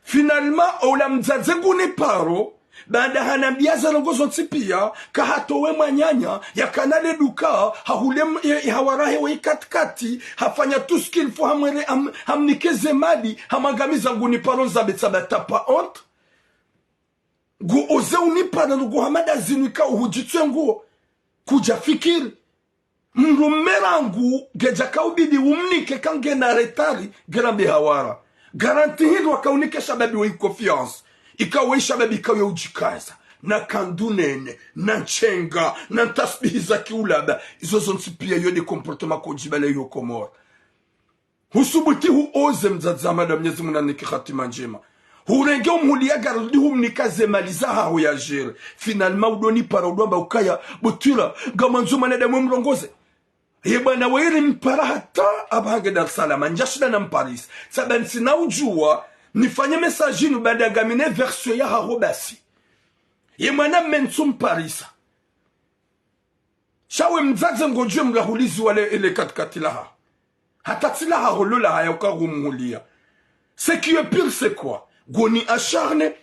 Finalement, ola mdzadze nguniparo, baanda hanambia ze ndrongoo zontsi pia, kahatowe mwananya, yakana le duka, hahule m-, e, e hawara he we quatre-quatre, hafanya tout ce qu'il faut, hamwere, ham-, hamnike ze mali, hamwangamiza nguniparo nzambe tsaba tapa honte. Ngu oze unipara ndrongoo hama nda zinu ikao hudjitsuwe nguo. Kudjafikiri. Mdrume rangu ngedjaka ubidi umnike kangena retard, ngerambe hawara. Garantie hindri waka unike shababi weyi confiance. Ikao weyi shababi ikao yo udjikaza. Na kandu nene, na ntsenga, na ntasbihi za kiulaba. Izo zontsi pia yo nde comportement kodjibale yo Komori. Husubuti hu oze mdzadze Hamada, Mnyezi Mungu nanike hatima ndjema. Hurenge umhuliya gari, rudi humnika ze mali zahaho ya gérer. Finalement, udonipara, udoamba ukaya, bo Twira, ngamwandzo mwanadamu mrongoze. Ye bwana weri mpara hata apvaha nge Dar es Salaam, ndjashinda namparisa. Tsamba ntsina udjuwa, nifanye message inu baada ngamina version yahaho basi. Ye mwanamme ntsumparisa. Sha we mdzadze ngodjuwe mlahulizi wale ile katikati laha. Hata tsi lahaho lo lahahe uka humhuliya. Ce qui est pire, c'est quoi? Ngoni acharné,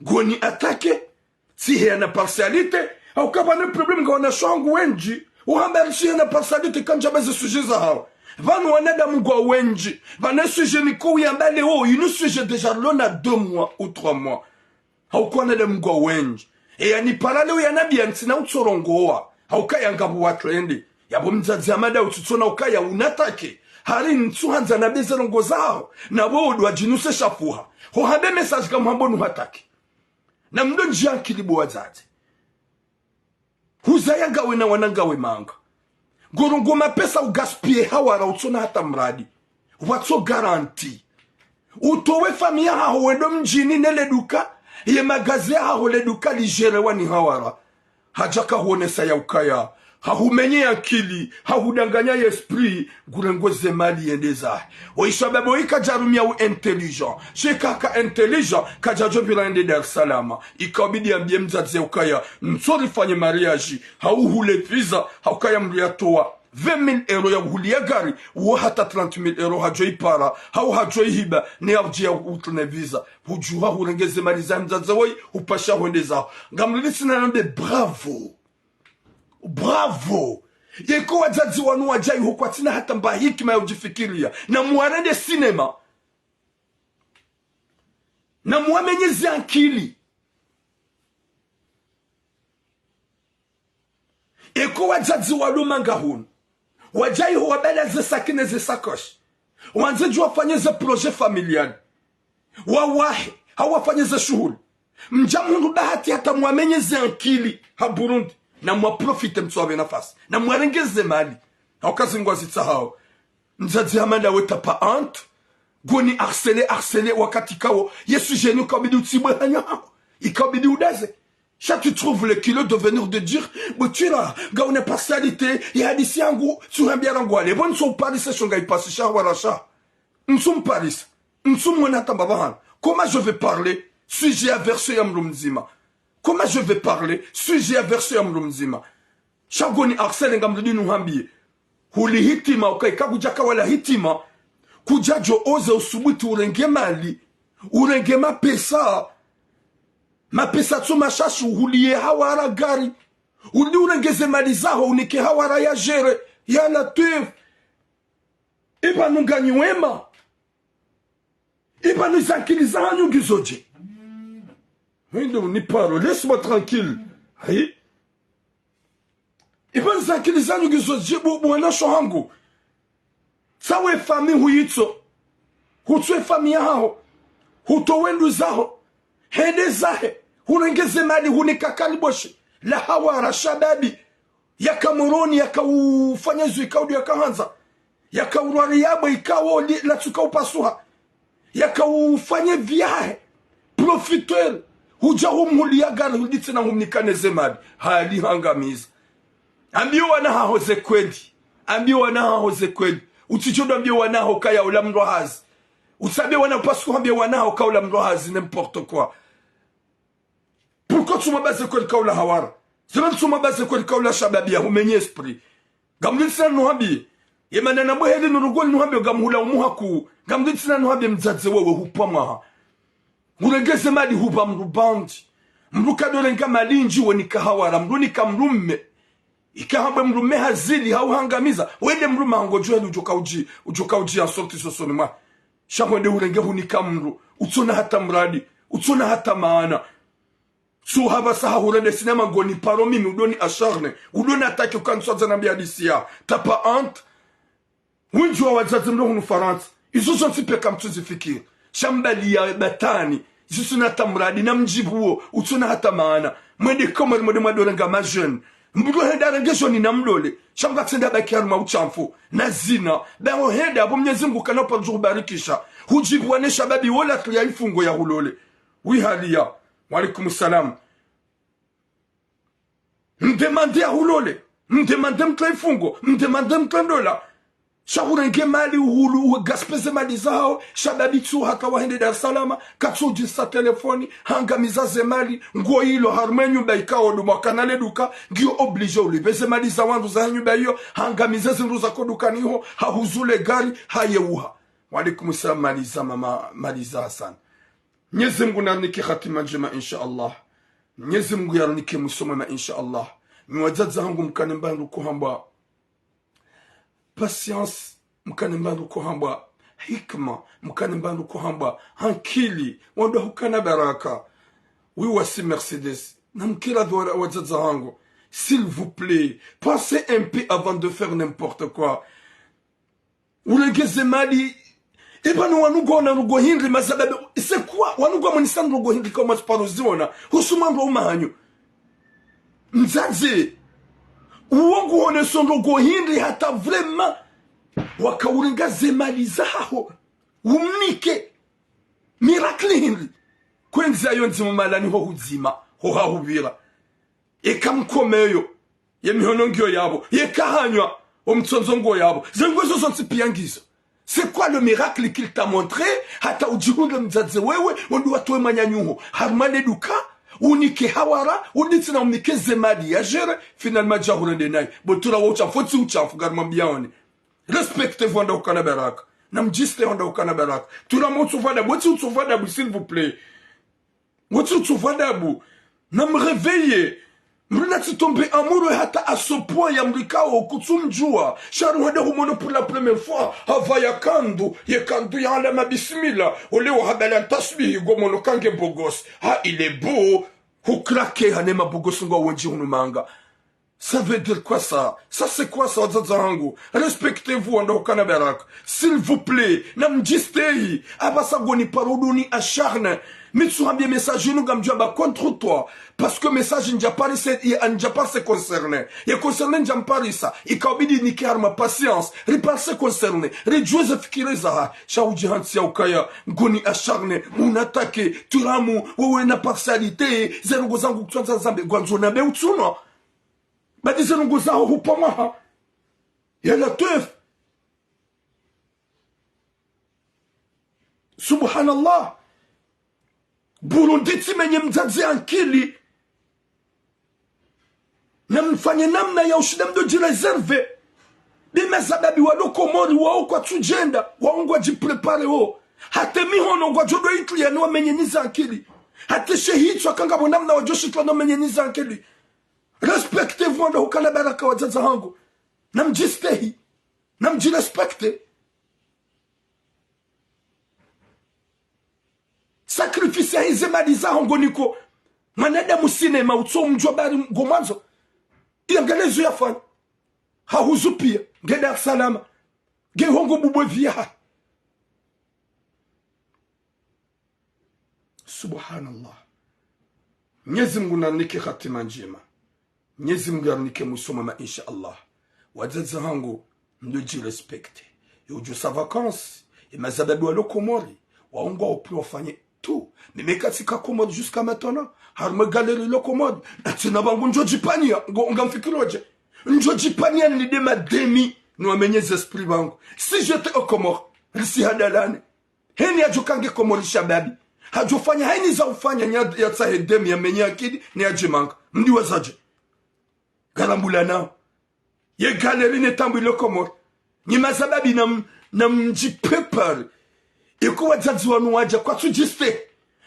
ngoni attaqué, tsi heyana partialité, hauka pvanu problème nga wanashe wangu wendji, uhamba ritsi heyana partialité kandja baze sujet zahawo. Pvanu wanadamu ngwa wendji, pvanu sujet niko uyamba leo, inu sujet déjà lona deux mois ou trois mois. Hauka wanadamu ngwa wendji. E yanipara leo yanambiya ntsina utsorongowa. Hauka yangapvo watrende. Yapvo mdzadze Hamada utsitsona ukaya unatake. Hari ntsuhandza nabeze ndrongo zaho. Na bo udwa djinuse shafuha. Ho hambe message kamuhambo nuhatake. Na mdo ndjiya nkili bo wadzadze. Huzaya ngawe na wana ngawe manga. Ngorongoa mapesa ugaspiller hawara utsona hata mradi. Watso garantie. Utowe famiyi yahaho wendo mdjini ne le duka, ye magaze yahaho le duka ligérewa ni hawara. Hadja kahuonesa ya ukaya, hahumenye ya nkili, hahudanganya ye esprit, ngurenge ze mali yende zahe. Oyi shababi oyi kadjarumia u intelligent. Sha eka haka intelligent, kadjadjo pvira yende Dar es Salaam. Ikabidi yambiye mdzadze ukaya, ntso rifanye mariage, hau hule visa, haukaya mdru yatowa vingt mille euros ya uhuliya gari, wo hata trente mille euros hadjo ipara, hau hadjo ihiba, ne yadje ya utrune visa. Hudjuha hurenge ze mali za mdzadze woyi, hupasha hwende zaho. Ngamlili tsina nambe bravo. Bravo. Yeka wadzadze wanu wadjayi ho kwatsina hata mba hikima ya udjifikiriya. Na muwarende cinéma. Na muwamenye ze ankili. Eka wadzadze walo manga hunu, wadjayi ho wabala ze sac ne ze sacoche. Wandze djo wafanye ze projet familial. Wawahe, hau wafanye ze shuhuli. Mdja mhundru bahati hata mwamenye ze ankili ha Burundi. Na mwaprofite mtsuwapve nafasi. Na mwarenge ze mali. Hauka zingwa zitsahao. Mdzadze Hamada we t'as pas honte. Ngoni harcelé, harcelé wakati kawo. Ye sujet inu ikabidi utsibwe hanywa haho. Ikabidi udaze. Sha tu trouves le culot de venir de dire, bo Twira, ngawuna partialité, ye hadisi yangu, tsuhambiya rangu ale. Bon, ntso uparisa sho nga ipasi sha wala sha. Ntsu mparisa. Ntsu mwona hata mba pvahanu. Comment je vais parler? Sujet ya version ya mdru mdzima. Comment je vais parler? Sujet ya version ya mdru mdzima. Sha ngoni harcelé ngamrudi nuhambiye. Huli hitima, uka ika kudjaka wala hitima. Kudjadjo oze usubuti urenge mali. Urenge mapesa. Mapesa tso mashashi uhuliye hawara gari. Uli urenge ze mali zaho unike hawara ya gérer. Ya Latwif. Ipvanu nganyi wema. Ipvanu ze ankili zahanyu ngizo dje. Hindri ni paro, laisse-moi tranquille. Ayi. Ipvanu ze ankili zahanyu ngizo dje bo, bo wanasho hangu. Tsawe famiyi huyitso. Hutswe famiyi yahaho. Hutowe nduzaho. Hende zahe. Hurenge ze mali hunika kaliboshi. La hawara shababi. Yaka Moroni, yaka ufanya zwi ikao ndo yakahandza. Yaka urwari yabo ikao li, latsuka upasuha. Yaka ufanye vyahe. Profiteur. Hudja humhuliya gari, huditsina humnika ne ze mali. Hali hangamiza. Ambiya wana haho ze kweli. Ambiya wana haho ze kweli. Utsidjo ndo ambiya wana haho kaya ula mdru hazi. Utsambiye wana parce que hambiya wana haho ka ula mdru hazi, n'importe quoi. Pourquoi tsumwambiya ze kweli ka ula hawara? Zira tsumwambiya ze kweli ka ula shababi ya humenye esprit. Ngamlitsina nuhambiye. Ye mana na mwe heli nurugoli nuhambiye ngamhula umuhaku. Ngamlitsina nuhambiye mdzadze wewe hupva mwaha. Ngurenge ze mali hupva mdru bandi. Mdru kadorenga mali ndji wenika hawara. Mdru nika mdrume. Ika hambwe mdrume hazili hau hangamiza. Wende mdrume hangu djuheli udjoka udji, udjoka udji ya sorti sosoni mwa. Sha hwende hurenge hunika mdru. Utsona hata mradi. Utsona hata maana. Tsu hapvasa hahurende cinéma ngoni paro mimi udoni acharné. Udoni attaqué uka ntsu wadza nambiya hadisi ya. T'as pas honte. Wendji wa wadzadze mlo hunu Farantsa. Izo zontsi peka mtsuzifikiri. Sha mbali ya batwani. Izo tsuna hata mradi na mdjibu wo. Utsona hata maana. Mwende Komori mwende mwadorenga ma jeunes. Mndru hende arenge joni na mlole. Sha mnga tsende abaki harumwa ushamfu na zina. Ba ho hende apvo Mnyezi Mungu kana paro djo hubarikisha. Hudjibu wane shababi wola tu ya ifungo ya hulole. Wi haliya. Wa alaikum salam. Mdemande ya hulole. Mdemande mtwe ifungo. Mdemande mtwe ndola. Sha hurenge mali uhulu, ugaspeze mali zaho, shababi tsu hata wahende Dar es Salaam, katsu udjisa telefoni, hangamiza ze mali, ngo ilo harumwa nyumba ikao ndo mwa kana le duka, ngiyo obligé ulipve ze mali za wandru za nyumba iyo, hangamiza zindru zako dukani ho, hahuzu le gari, hayeuha. Wa alaikum salam, mali za mama, mali za Hassan. Mnyezi Mungu narinike hatima ndjema, insha Allah. Mnyezi Mungu yarinike mwiso mwema, insha Allah. Nyi wadzadze hangu mkane mbandru kuhambwa patience, mkane mbandru kuhambwa hikma, mkane mbandru kuhambwa hankili, wandru hukana baraka. Wi wasi Mercedes, na mkira dho wadzadze hangu. S'il vous plaît, pensez un peu avant de faire n'importe quoi. Uregeze mali. Eba no wanu ngwaona ndrongo hindri mazababe. C'est quoi? Wanu ngwamonesa ndrongo hindri kama tsiparo ziona. Husu mwandru wa umahanyu. Mdzadze. Uwo nguoneso ndrongo hindri hata vraiment. Waka urenga ze mali zaho. Umnike. Miracle hindri. Kwendza yo ndzimu malani ho hudzima. Ho hahuvira. Eka mkomeyo, ye mihono ngiyo yapvo, yeka hanywa, o mtsondzo ngo yapvo. Ze ngo zo zontsi piya ngizo. C'est quoi le miracle qu'il t'a montré? Hata udjihundre mdzadze wewe, wandru watowe mwananyaho harumwa le duka, unike hawara, uditsi na umnike ze mali ya gérer, finalement dja hurende nayi. Bo tura wa ushamfu, tsi ushamfu, ngari mwambiyaoni. Respectez-vous wandru hukana baraka. Na mdjiste wandru hukana baraka. Tura mo utsuva adabu, tsi utsuva adabu, s'il vous plaît. Wotsi utsuva adabu. Na mréveiller. Mndru natsi tombe amoureux hata à ce point ya mndru ikao kutsu mdjuwa. Sha ri hwende humono pour la première fois. Hapva ya kandu. Ye kandu ya alama bismillah. Ole wa habala ntasbihi ngomono kange beau gosse. Ha, il est beau. Hu craquer ha ne ma beau gosse ngwao wendji hunu manga. Ça veut dire quoi ça? Ça c'est quoi ça, wadzadze hangu? Respectez-vous, wandru hukana baraka. S'il vous plaît, na mdjistehi. Apvasa ngoni paro duni acharné. Mi tsu hambia message inu ngamdjo amba contre toi. Parce que message ndja parisa, ya ndja parisa concerné. Ya concerné ndja mparisa. Ikao bidi nike harumwa patience. Ri parisa concerné. Ri djuwe ze fikira zahe. Sha udjihantsi ya ukaya. Ngoni acharné. Unatake. Turamu. Wewe na partialité. Ze ndrongo zangu kutswandza zambe. Ngwandzo na be utsunwa. Badi ze ndrongo zaho hupva mwaha. Ya Latwif. Subhanallah. Burundi tsi menye mdzadze ankili. Na mfanye namna ya ushinda mdo djiréserver. Be mazababi walo Komori wao kwatsu djenda. Wao ngwadjipréparé wo. Hata mihono ngwadjo do itliya ni wamenye ni za ankili. Hata she hitswa kanga bo namna wadjo shitwa ni wamenye ni za ankili. Respectez-vous, wandru hukana baraka, wadzadze hangu. Na mdjistehi. Na mdjirespecte. Sacrifice ya hize mali zaho ngo niko. Mwanadamu sinema utso mdjuwa bari ngo mwandzo. Iya ngalezo yafanya. Hahuzu piya. Nge Dar es Salaam. Nge hongo bubwe viya ha. Subhanallah. Mnyezi Mungu narinike hatima ndjema. Mnyezi Mungu yarinike mwiso mwema, insha Allah. Wadzadze hangu, mdo djirespecte. Yo udjo sa vacances, ye mazababi walo Komori, wao ngwao prêt wafanye tout. Mimi katsika Komori jusqu'à maintenant, harumwa galerie lo Komori. Na tsina pvangu ndjo djipania, ngo, ngamfikiri dje. Ndjo djipania nilinde mademi, ni wamenye ze esprit pvangu. Si j'étais aux Comores, risi hadalane. Heni hadjo kange Komori shababi. Hadjo fanya haini za ufanya nya, ya tsahe demi ya menye akili ni ya djimanga. Mdi wa zadje. Ngarambula nao. Ye galerie ne tambu ilo Komori. Nyi mazababi na m-, na mdjipréparé. Iko wadzadze wanu wadja kwatsu djiste.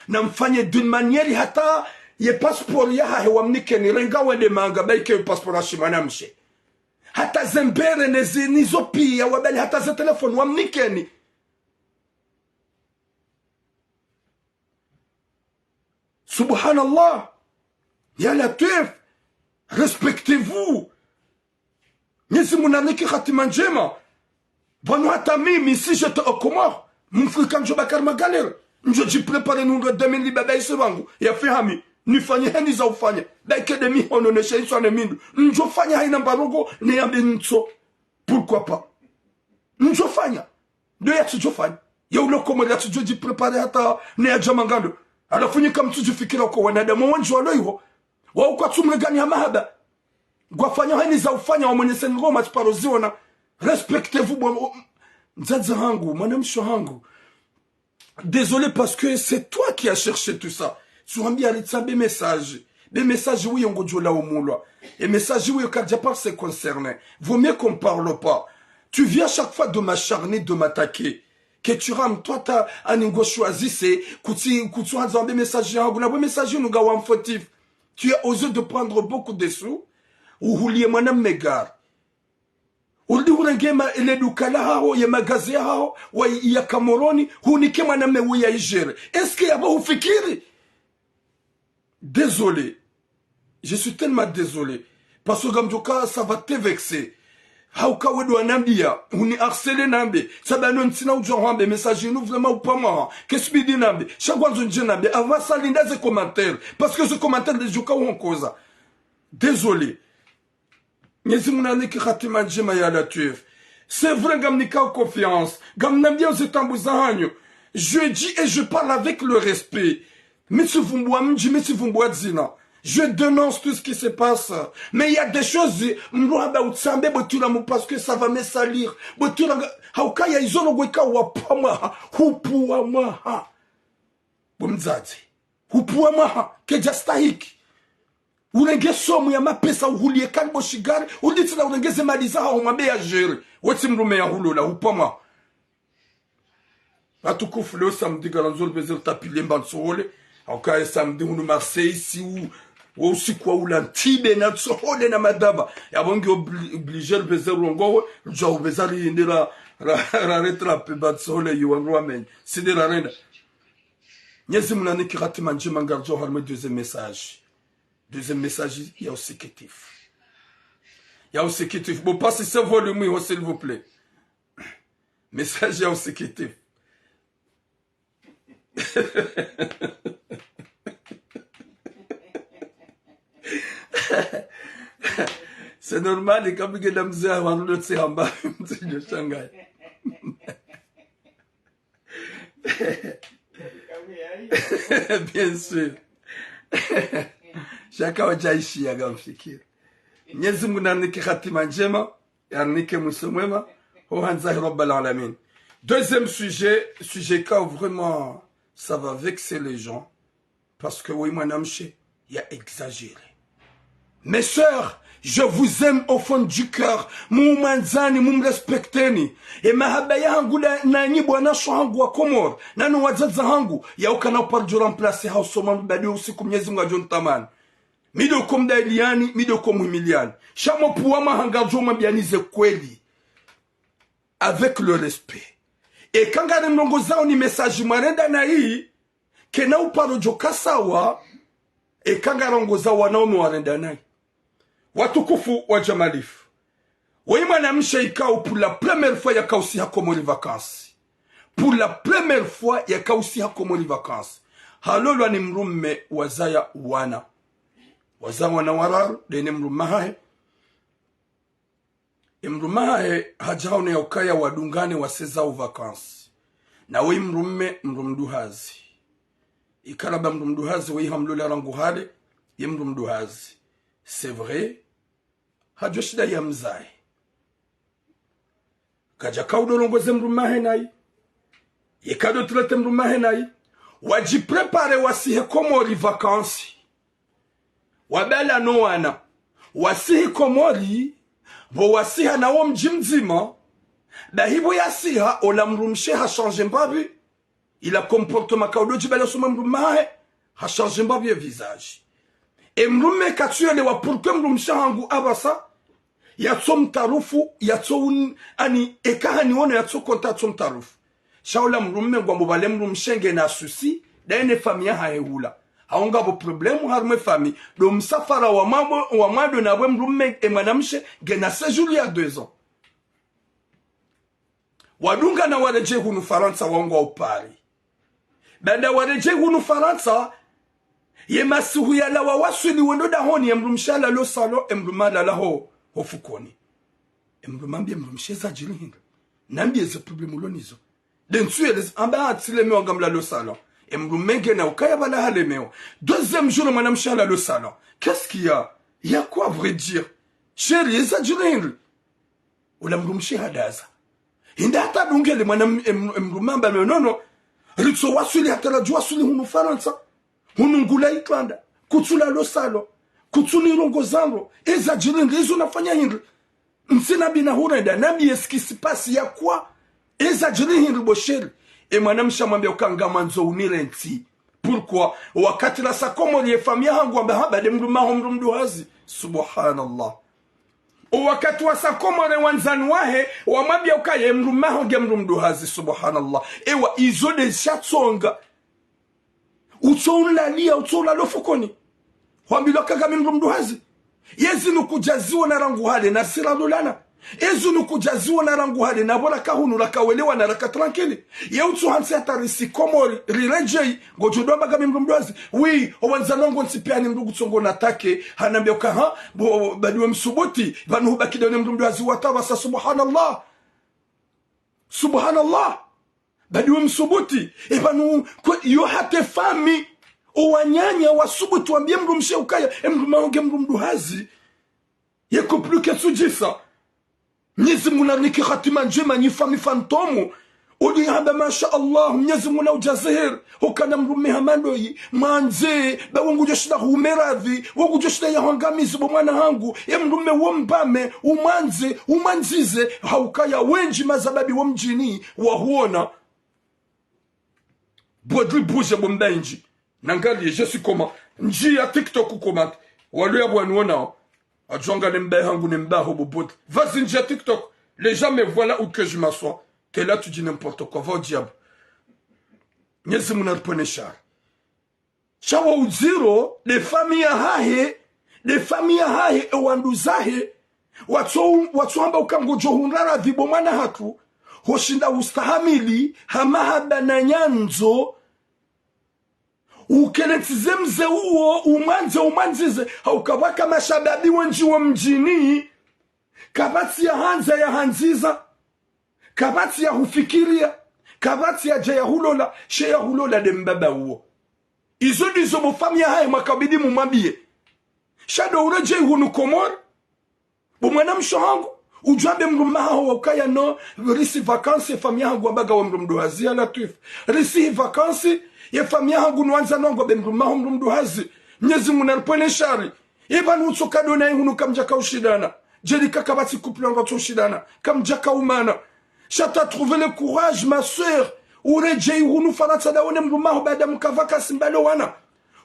Na mfanye d'une manière hata ye passeport yahahe wamnikeni. Renga wende manga. Ba ike yo passeport ya shimwanamshe. Hata ze mbere ne zi, nizo piya wabali hata ze téléphone wamnikeni. Subhanallah. Ya Latwif. Respectez-vous. Mnyezi Mungu narinike hatima ndjema. Pvanu hata mimi, si j'étais aux Comores, Mfrika ndjo baki harumwa galère. Ndjo djipréparé nundre deux mille li baba ise pvangu. Ya fehami. Nifanye heni za ufanya. Dakede mihono ne sheiswa ne mindru. Ndjofanya haina mbarongo ne yambe ntso. Pourquoi pas? Ndjofanya. Ndo yatsudjofanya. Ye ulo Komori yatsudjo djiprépare hata ne yadja mangando. Halafu nyi kamtsudjifikira uka wanadamu wandji walo iho. Wao kwatsumregani ha mahaba. Ngwafanya heni za ufanya wamwenyeseni ngoma tsiparo ziona. Respectez-vous, bon, mdzadze hangu, mwanamshe hangu. Désolé parce que c'est toi qui as cherché tout ça. Tsuhambia aritsa be message. Be message wiyo ngodjo laumulwa. E message wiyo kadja pas se concerner. Vaut mieux qu'on parle pas. Tu viens chaque fois de m'acharner, de m'attaquer. Que tu rames, toi, t'as, ani ngo choisisse, kutsi, kutsuhandza wambe message hangu. Na be message inu ngawa mfautif. Tu as osé de prendre beaucoup de sous. Uhulie mwanamme gari. Uldi hurenge ma, le duka lahaho, ye magazi yahaho, wa ya Kamoroni, hunike mwanamme uya igérer. Est-ce que yabo hufikiri? Désolé. Je suis tellement désolé. Parce que ngamdjoka, ça va te vexer. Hauka wedo wanambia, huni harceler nambe. Sababu no ntsina udjua hwambe, message inu vraiment upvamwaha. Kesibidi nambe. Sha ngwandzo ndje nambe. Avant ça, linda ze commentaires. Parce que ze commentaires ndedjoka uhonkoza. Désolé. Mwenyezi Mungu nanike hatima ndjema ya Latwif. C'est vrai, ngamnika confiance. Ngamnambia ze taabu zahanyu. Je dis et je parle avec le respect. Mi tsivumbua mdji, mi tsivumbua dzina. Je dénonce tout ce qui se passe. Mais il y a des choses, mdru hamba utsambe botula mu parce que ça va me salir. Botula nga, hauka ya izo ndrongoo ika wapvamwaha, hupvamwaha. Bo mdzadze, hupvamwaha, kedja stahiki. Urenge somu ya mapesa uhulie kalibo shigari, ulitsila urenge ze mali zahaho mwambe ya gérer. Wetsi mdrume ya hulola, hupvamwaha. Watukufu, leo samedi ngarandzo ripveze ritapilie Mbantsole. Hauka ye samedi hunu Marseille, si u, wo usiku wa ula ntibe na Ntsole na madaba. Yabo ngi obli-, obligé ripveze rongowe, ridja upveza riende ra, ra, ra rattraper Mbantsole yo wandru wamenye. Sidi rarenda. Mwenyezi Mungu nanike hatima ndjema, ngaridjo harimwa deuxième message. Deuxième message ya usikitif. Ya usikitif. Bo, passez ce volume, s'il vous plaît. Message ya usikitif. C'est normal, kabige da mze wa rudo tsi hamba, mze nyo shangai. Bien sûr. Shaka wadjaishiya ngamfikiri. Mwenyezi Mungu nanike hatima ndjema, yanike mwiso mwema, ho handza hi Rabbal Alamin. Deuxième sujet, sujet ka vraiment, ça va vexer les gens, parce que oui, mwanamshe, ya exagéré. Mes sœurs, je vous aime au fond du cœur. Mumwandzani, mumrespecteni. E mahaba yahangu da, nanyi bwanasho hangu wa Komori, nanu wadzadze hangu, yauka na uparo djo remplacer hau soma mbadi usiku Mwenyezi Mungu adjo ntamani. Mi ndo ko mdayiliani, mi ndo ko muhimiliani. Sha mo pvwamwaha ngaridjo mwambiani ze kweli. Avec le respect. Eka ngari mrongozao ni message mwarenda nayi, kena uparo djoka sawa, eka ngarongozao wanaume warenda nayi. Watukufu wa djamalifu. Woyi mwanamshe ikao pour la première fois yakausiha Komori vacances. Pour la première fois yakausiha Komori vacances. Halolwa ni mdrume wazaya wana. Wazaya wana wararu, dene mdrume hahe. E mdrume hahe hadja haone ya ukaya wadungane waseza u vacances. Na woyi mdrume, mdru mduhazi. Ikao ba mdru mduhazi, woyi hamlola rangu hale, ye mdru mduhazi. C'est vrai, hadjo shinda ya mzaye. Kadja kaudo rongoze mdrume hahe nayi. Ye kado traiter mdrume hahe nayi. Wadji préparer wasihe Komori vacances. Wabala no wana. Wasihi Komori, bo wasiha na wo mdji mdzima. Bahi bo yasiha, ola mdrumshe ha changer mbapvi. Ila comportement kaudo djibala soma mdrume hahe, ha changer mbapvi ye visage. E mdrume katsuelewa pourquoi mdrumshe hangu apvasa, yatso mtaarufu, yatso un-, ani, eka haniwono yatso konta yatso mtaarufu. Sha ola mdrume ngwambo bale mdrumshe ngena souci, daye ne famille yahahe hula. Hau ngapvo problème harimwa e famille, do msafara wa mwabo, wa mwando na bwe mdrume e mwanamshe ngena séjour ya deux ans. Wadungana waredjei hunu Farantsa wangwa upari. Baanda waredjei hunu Farantsa, Ye masihu yalawa waswili wendo dahoni, ye mdrumshe halala ho salon, ye mdrume halala ho, ho fukoni. Ye mdrume hambiya ye mdrumshe zadjiri hindri. Nambiye ze problème ulo nizo. Nde ntsu yeleza hamba hatsilemewa ngamlalo ho salon. Ye mdrume ngena ukaya bala halemewa. Deuxième jour mwanamshe halala ho salon. Qu'est-ce qu'il y a ? Il y a quoi à vrai dire ? Chérie, zadjiri hindri. Ula mdrumshe hadaza. Hindri hata adungele mwana m-, em-, emdrume hamba nono. Ritso waswili hata radjo waswili hunu Farantsa. Hunu ngula itranda. Kutsulala ho salon. Kutsunirongoza ndro. Ezadjiri hindri, ezo nafanya hindri. Ntsina bina hurenda, nambiye ce qui se passe, il y a quoi ? Ezadjiri hindri bo chérie. Ye mwanamshe hamwambiya uka ngamwandzo unirentsi. Pourquoi ? Wakati rasa Komori ye famiyi yahangu wamba hamba nde mdrume haho mdru mduhazi. Subhanallah. O wakati wasa Komori wandzani wahe, wamwambiya ukaya ye mdrume haho nge mdru mduhazi. Subhanallah. Ewa, izo nde shatsonga. Utso unlaliya, utso ulala ho fukoni. Hwambilwa uka ngami mdru mduhazi. Ye zinu kudjaziona rangu hale na sira lulana. Ye zinu kudjaziona rangu hale na bora kahunu rakawelewana raka tranquille. Ye utso hantsi hata risi Komori, riredjeyi, ngodjo ndo hamba ngami mdru mduhazi. Oui, owandzani wangu ntsi piya ni mdru kutsongo natake, hanambiya uka ha, bo, badiwe msubuti, pvanu hubaki nde wone mdru mduhazi wa tawa sa, subhanallah. Subhanallah. Badiwe msubuti, epvanu, kwe, yo hata famiyi, owananya wasubuti wambiye mdrumshe ukaya, ye mdrume haho nge mdru mduhazi. Ye couple ketsudjisa. Mnyezi Mungu narinike hatima ndjema nyi famiyi fantôme. Uli hamba masha Allah, Mnyezi Mungu naudjaze heri. Hukana mdrume hama ndoyi, mwandze, ba wo ngudjo shinda humeradhi, wo ngudjo shinda yahwangamizi bo mwana hangu, ye mdrume wo mbame, umwandze, umwandzize, haukaya wendji mazababi wo mdjini, wahuona. Bodri buje bo mbaindji. Nangaliye, je suis comment ? Ndjiya TikTok comment ? Walo ya bwanu wonao. Adjwanga ne mbae hangu ne mbaho bo Bodri. Vas-y, ndjiya TikTok. Les gens me voient là où que je m'assois. T'es là, tu dis n'importe quoi. Va au diable. Mnyezi Mungu naripvwene shari. Sha wo udziro, nde famiyi yahahe, nde famiyi yahahe, ewanduzahe, watso, watso hamba uka ngodjo hundra radhi bo mwana hatru, hoshinda ustahamili, ha mahaba na nyandzo, ukelentsize mze uwo, umwandze, umwandzize, hauka pvwaka mashababi wendji wo mdjini, kapvatsi yahandza yahandziza, kapvatsi yahufikiriya, kapvatsi yadja yahulola, she yahulola nde mbaba uwo. Izo ndizo bo famiyi yahahe mwakabidi mumwambiye. Sha ndo uredjeyi hunu Komori. Bo mwanamshe hangu, udjwambe mdrume haho wa ukaya no, risi vacances ye famiyi yahangu wamba ngawe mdru mduhazi ya Latwif. Risi vacances ye famiyi yahangu no wandzani wangu wambe mdrume haho mdru mduhazi. Mnyezi Mungu naripvwene shari. Epvanu utsoka ndo nayi hunu kamdjaka ushindana. Djeli ka kapvatsi couple wangu watso ushindana. Kamdjaka umana. Sha t'as trouvé le courage, ma sœur. Uredjeyi hunu Farantsa nda wone mdrume haho baada mka vacances mbalo wana.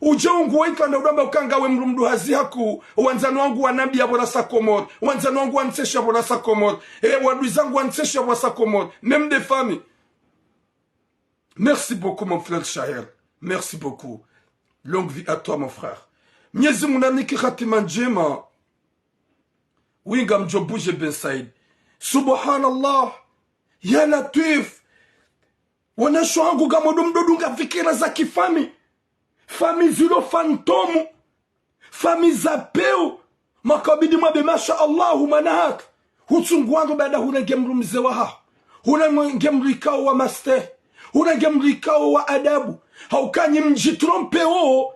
Udje ungu weitwa nda udjwamba uka ngawe mdru mduhazi haku. Wandzani wangu wanambiya bo rasa Komori. Wandzani wangu wanitsesha bo rasa Komori. Eh, wadui zangu wanitsesha bo rasa Komori. Même des familles. Merci beaucoup, mon frère Shaher. Merci beaucoup. Longue vie à toi, mon frère. Mnyezi Mungu narinike hatima ndjema. Winga mdjo buje Ben Said. Subhanallah. Ya Latwif. Wanashe hangu ngamdjo mdodunga fikira za kifamiyi. Famiyi zilo fantôme. Famiyi za pewu. Mwakabidi mwambe masha Allah, mwana hatru. Hutsungu wandru baada hurenge mdru mze wahaho. Hurenge mdru ikao wa mastehi. Hurenge mdru ikao wa adabu. Hauka nyi mdjitrompe wo.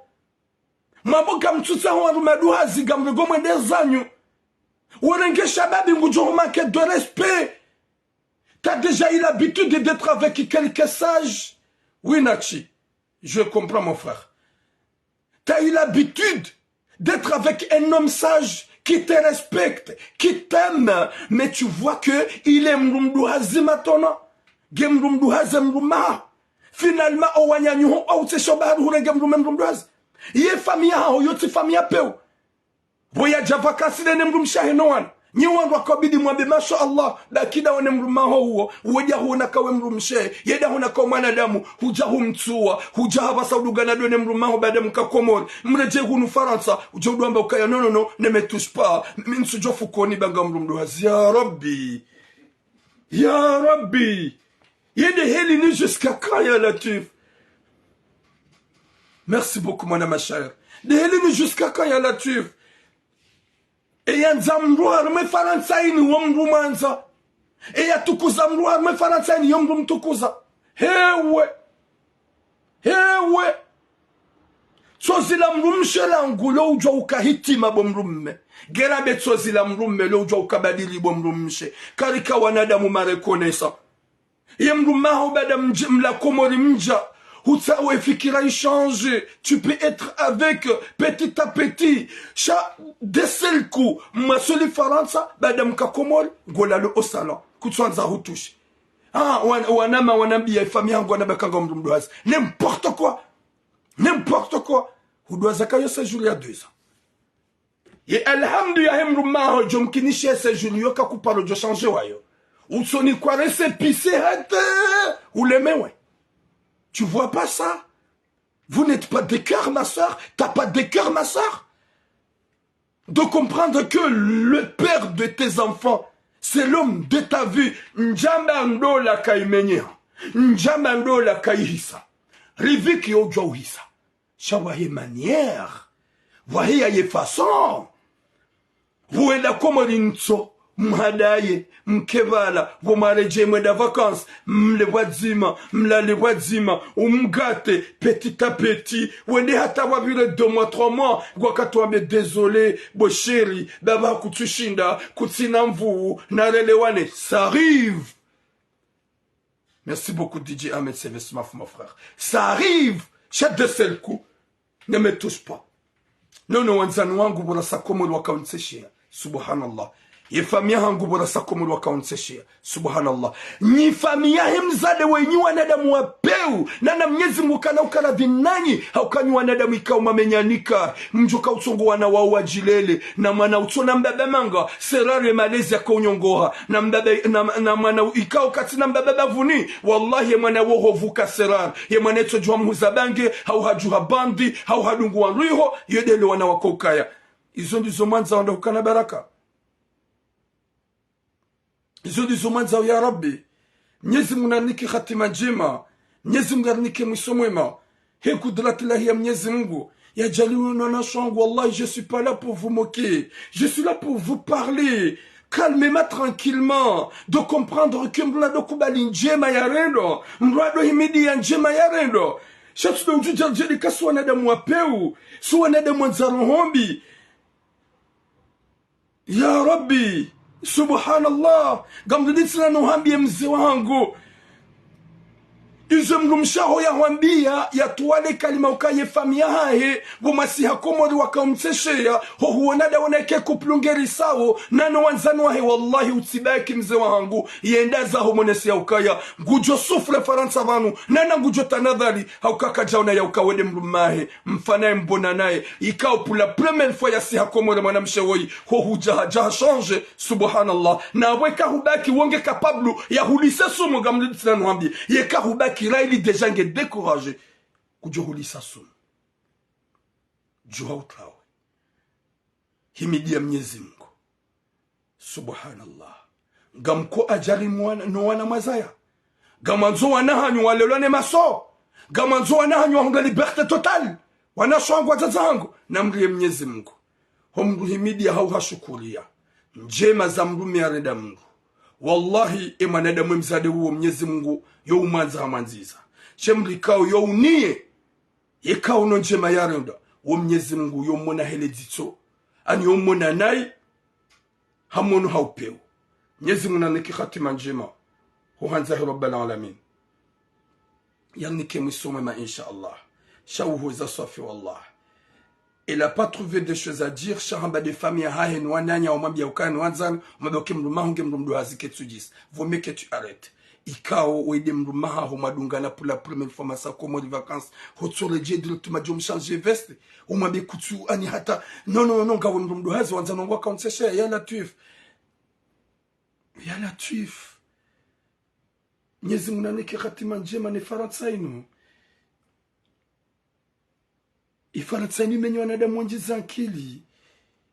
Mwambo ngamtsutsaho wandru maduhazi ngamrengo mwende zanyu. Worenge shababi ngudjo ho manque de respect. T'as déjà eu l'habitude d'être avec quelqu'un sage. Oui, Nachi. Je comprends, mon frère. T'as eu l'habitude d'être avec un homme sage qui te respecte, qui t'aime, mais tu vois que il est mdru mduhazi matona. Nge mdru mduhazi mdru maha. Finalement, owananyaho, outsesha bahari hurenge mdrume mdru mduhazi. Ye famiyi yahaho, yo tsi famiyi ya pewu. Bo yadja vacances nde ne mdrumshe wahe no wana. Nyi wandru wakabidi mwambe, masha Allah, ba kida wone mdrume waho uwo, uwo dja huona kawe mdrumshe, ye dja huona kawe mwanadamu, hudja humtsuwa, hudja hapvasa udungana ndo ne mdrume waho baada mka Komori, mredjei hunu Farantsa, udja udjo wamba ukaya, non, non, non, ne me touche pas, mi ntsudjo fukoni ba nga mdru mduhazi, ya Rabbi. Ya Rabbi. Ye nde heli ni jusqu'à quand, ya Latwif ? Merci beaucoup, mwana mashairi. Nde heli ni jusqu'à quand ya Latwif? Eya ndza mdru harumwa Farantsa ini wo mdru mwandza. Eya tukuza mdru harumwa Farantsa ini yo mdru mtukuza. Hewe. Hewe. Tsozi la mdrumshe langu lo udjuwa uka hitima bo mdrumme. Ngera be tsozi la mdrumme lo udjuwa uka badili bo mdrumshe. Karika wanadamu mareconnaissant. Ye mdrumme haho baada mdj-, mla Komori mdja, hutsaha ye fikira ichange, tu peux être avec, petit à petit. Sha, d'un seul coup, mwaswili Farantsa, baada mka Komori, ngolalo au salon. Kutsuandza hutushi. Ah, wan-, wanama, wanambiya, ye famille yangu, wanabakanga mdru mdruhazi. N'importe quoi. N'importe quoi. Hudwaza ka yo séjour ya deux ans. Ye alhamdu yahe mdrumme haho djo mkinishe séjour yo kakuparo djo changer wayo. Utsoni kwa récépissé hata ulemewe. Tu vois pas ça? Vous n'êtes pas de cœur, ma sœur. T'as pas de cœur, ma sœur. De comprendre que le père de tes enfants, c'est l'homme de ta vie. Ndjamba ndola kayimenyeha. Ndjamba ndola kayihisa. Riziki yo udjuwa uhisa. Sha wahe manière, wahe yaye façon. Pvo wenda Komori ntso, mhadaye, mke pvala, pvo mwaredjeyi mwenda vacances, mle pvwadzima, mlale pvwadzima, umgate, petit à petit, wende hata pvwapvire deux mois, trois mois, ngwakatwambe désolé, bo chéri, baba hakutsushinda, kutsina nvuu, narelewane, ça arrive. Merci beaucoup, D J Ahmed Seves Maf, mon frère. Ça arrive, sha d'un seul coup. Ne me touche pas. Non, non, wandzani wangu pvo rasa Komori wakauntsesheya. Subhanallah. Ye famille yahangu pvo rasa Komori wakauntsesheya. Subhanallah. Nyi famille yahe mdzadze wenyi wanadamu wa pewu. Nana Mnyezi Mungu kana ukara vinanyi. Hauka nyi wanadamu ikao mamenyanika. Mdjuka utsongo wana wao wadjilele. Na mwana utsona mbaba manga. C'est rare ye malezi yakaunyongoha. Na mbaba, na, na mwana u-, ikao katsina mbaba bavuni. Wallahi, ye mwana wo hovuka c'est rare. Ye mwana itsodjuha mhuza bange, hau hadjuha bandi, hau hadungu wandru iho, yo ndele wana wakaukaya. Izo ndizo mwandza wandra hukana baraka. Izo ndizo mwandza ya Rabbi. Mnyezi Mungu narinike hatima ndjema. Mnyezi Mungu arinike mwiso mwema. He kudratillahi ya Mnyezi Mungu. Yadjaliwe no wanashe wangu, wallahi, je suis pas là pour vous moquer. Je suis là pour vous parler calmement, tranquillement, de comprendre que mdru ndo kubali ndjema yarendao, mdru ndo himidiya ndjema yarendao. Sha tsi ndo udjudja djeli ka si wanadamu wa pewu, si wanadamu wandza roho mbi. Ya Rabbi, subhanallah, ngamdiditsina nuhambiye mze wahangu. Izo mdrumshe waho yahwambiya, yatwale kalima ukaya ye famille yahahe, pvo mwasiha Komori wakaumtsesheya, ho huona ndaona ike couple ngeri sawo, nano wandzani wahe, wallahi utsibaki mze wahangu, yenda zaho monesi ya ukaya, ngudjo souffre Farantsa pvanu, nana ngudjo tanadhali, hauka kadjaona ya uka wende mdrumme wahe, mfanaye mbona naye, ikao pour la première fois yasiha Komori mwanamshe woyi, ho hudja hadja hachange, subhanallah. Na pvo eka hubaki wo nge capable ya hulisa sumu ngamdiditsina nuhambiye. Yeka hubaki raili déjà nge découragé. Kudjo hulisa sumu. Djuha utrawe. Himidiya Mnyezi Mungu. Subhanallah. Ngamko adjari mwana, no wana mwazaya. Ngamwandzo wana hanyu walelwa ne maso. Ngamwandzo wana hanyu wahundre liberté totale. Wanashe wangu, wadzadze wangu. Namriye Mnyezi Mungu. Ho mdru himidiya hau hashukuriya ndjema za mdrume yarenda mdru. Wallahi, e mwanadamu e mdzadze uwo Mnyezi Mungu yo umwandza hamwandziza. She mdru ikao yo uniye. Yeka uno ndjema yarenda, wo Mnyezi Mungu yo mona hele dzitso, ani yo mona nayi, hamono ha upewu. Mnyezi Mungu nanike hatima ndjema, ho handza he Rabbal Alamin. Yanike mwiso mwema, insha Allah. Sha uhuza swafi, wallah. Elle a pas trouvé des choses à dire, sha hamba nde famille yahahe ni wananya wamwambiya ukaya ni wandzani, wamwambiya uke mdrumme waho nge mdru mdruhazi ketsudjisa. Vaut mieux que tu arrêtes. Ikao wende mdrumme waho mwadungana pour la première fois mwasa Komori vacances, hotsoredjeyi directement djo mchanger veste, umwambiye kutsu ani hata, non, non, non, ngawe mdru mdruhazi wandzani wangu wakauntsesheya, ya Latwif. Ya Latwif. Mnyezi Mungu nanike hatima ndjema ne Farantsa inu. Ifarantsa inu imenye wanadamu wendji zankili.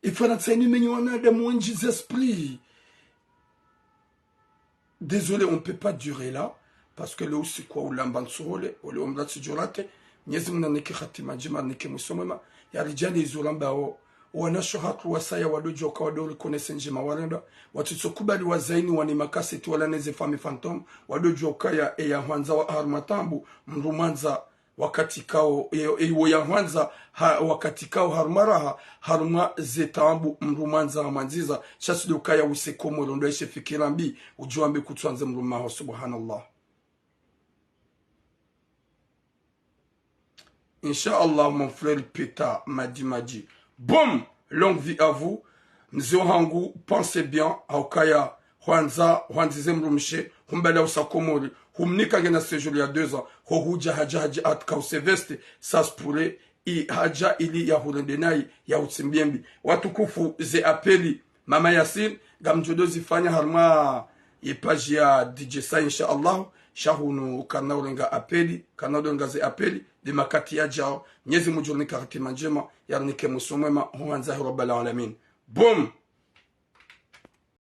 Ifarantsa inu imenye wanadamu wendji zesprit. Désolé, on peut pas durer là, parce que le usiku wa ulamba ntsuhole, ole omra tsidjorate, Mnyezi Mungu nanike hatima ndjema, nanike mwiso mwema. Ya ridjali izo rambao, wanasho hatru wasaya wadodjoka wado reconnaître ndjema warenda, watsotso kubali wazaini wane makaseti wala neze famille fantôme, wadodjoka ya, e ya hwandza wa harumwa taabu, mdru mwandza wakati kao, e, e, wo ya hwandza, ha, wakati kao harumwa raha, harumwa ze taabu, mdru mwandza hamwandziza, sha tsi ndo ukaya wuse Komori, ndo ishe fikira mbi, udjuwa mbi kutswandze mdru maho, subhanallah. Inch'Allah, mon frère Peter Madi Madi. Boum! Longue vie à vous. Mze wahangu, pensez bien, ha ukaya hwandza, hwandzize mdrumshe, humbala usa Komori, humnika ngena séjour ya deux ans, ho hudja hadja hadja atika use veste, ça se pourrait, i hadja ili ya hurende nayi, ya utsimbie mbi. Watukufu, ze apeli, Mama Yasin, ngamdjo do zifanya harumwa ye page ya D J Sai, inch'Allah. Sha hunu kana urenga apeli, kana urenga ze apeli, de makati yadjao. Mnyezi Mungu urinika hatima ndjema, yarinike mwiso mwema, ho hwandza hi Rabbal Alamin. Boum!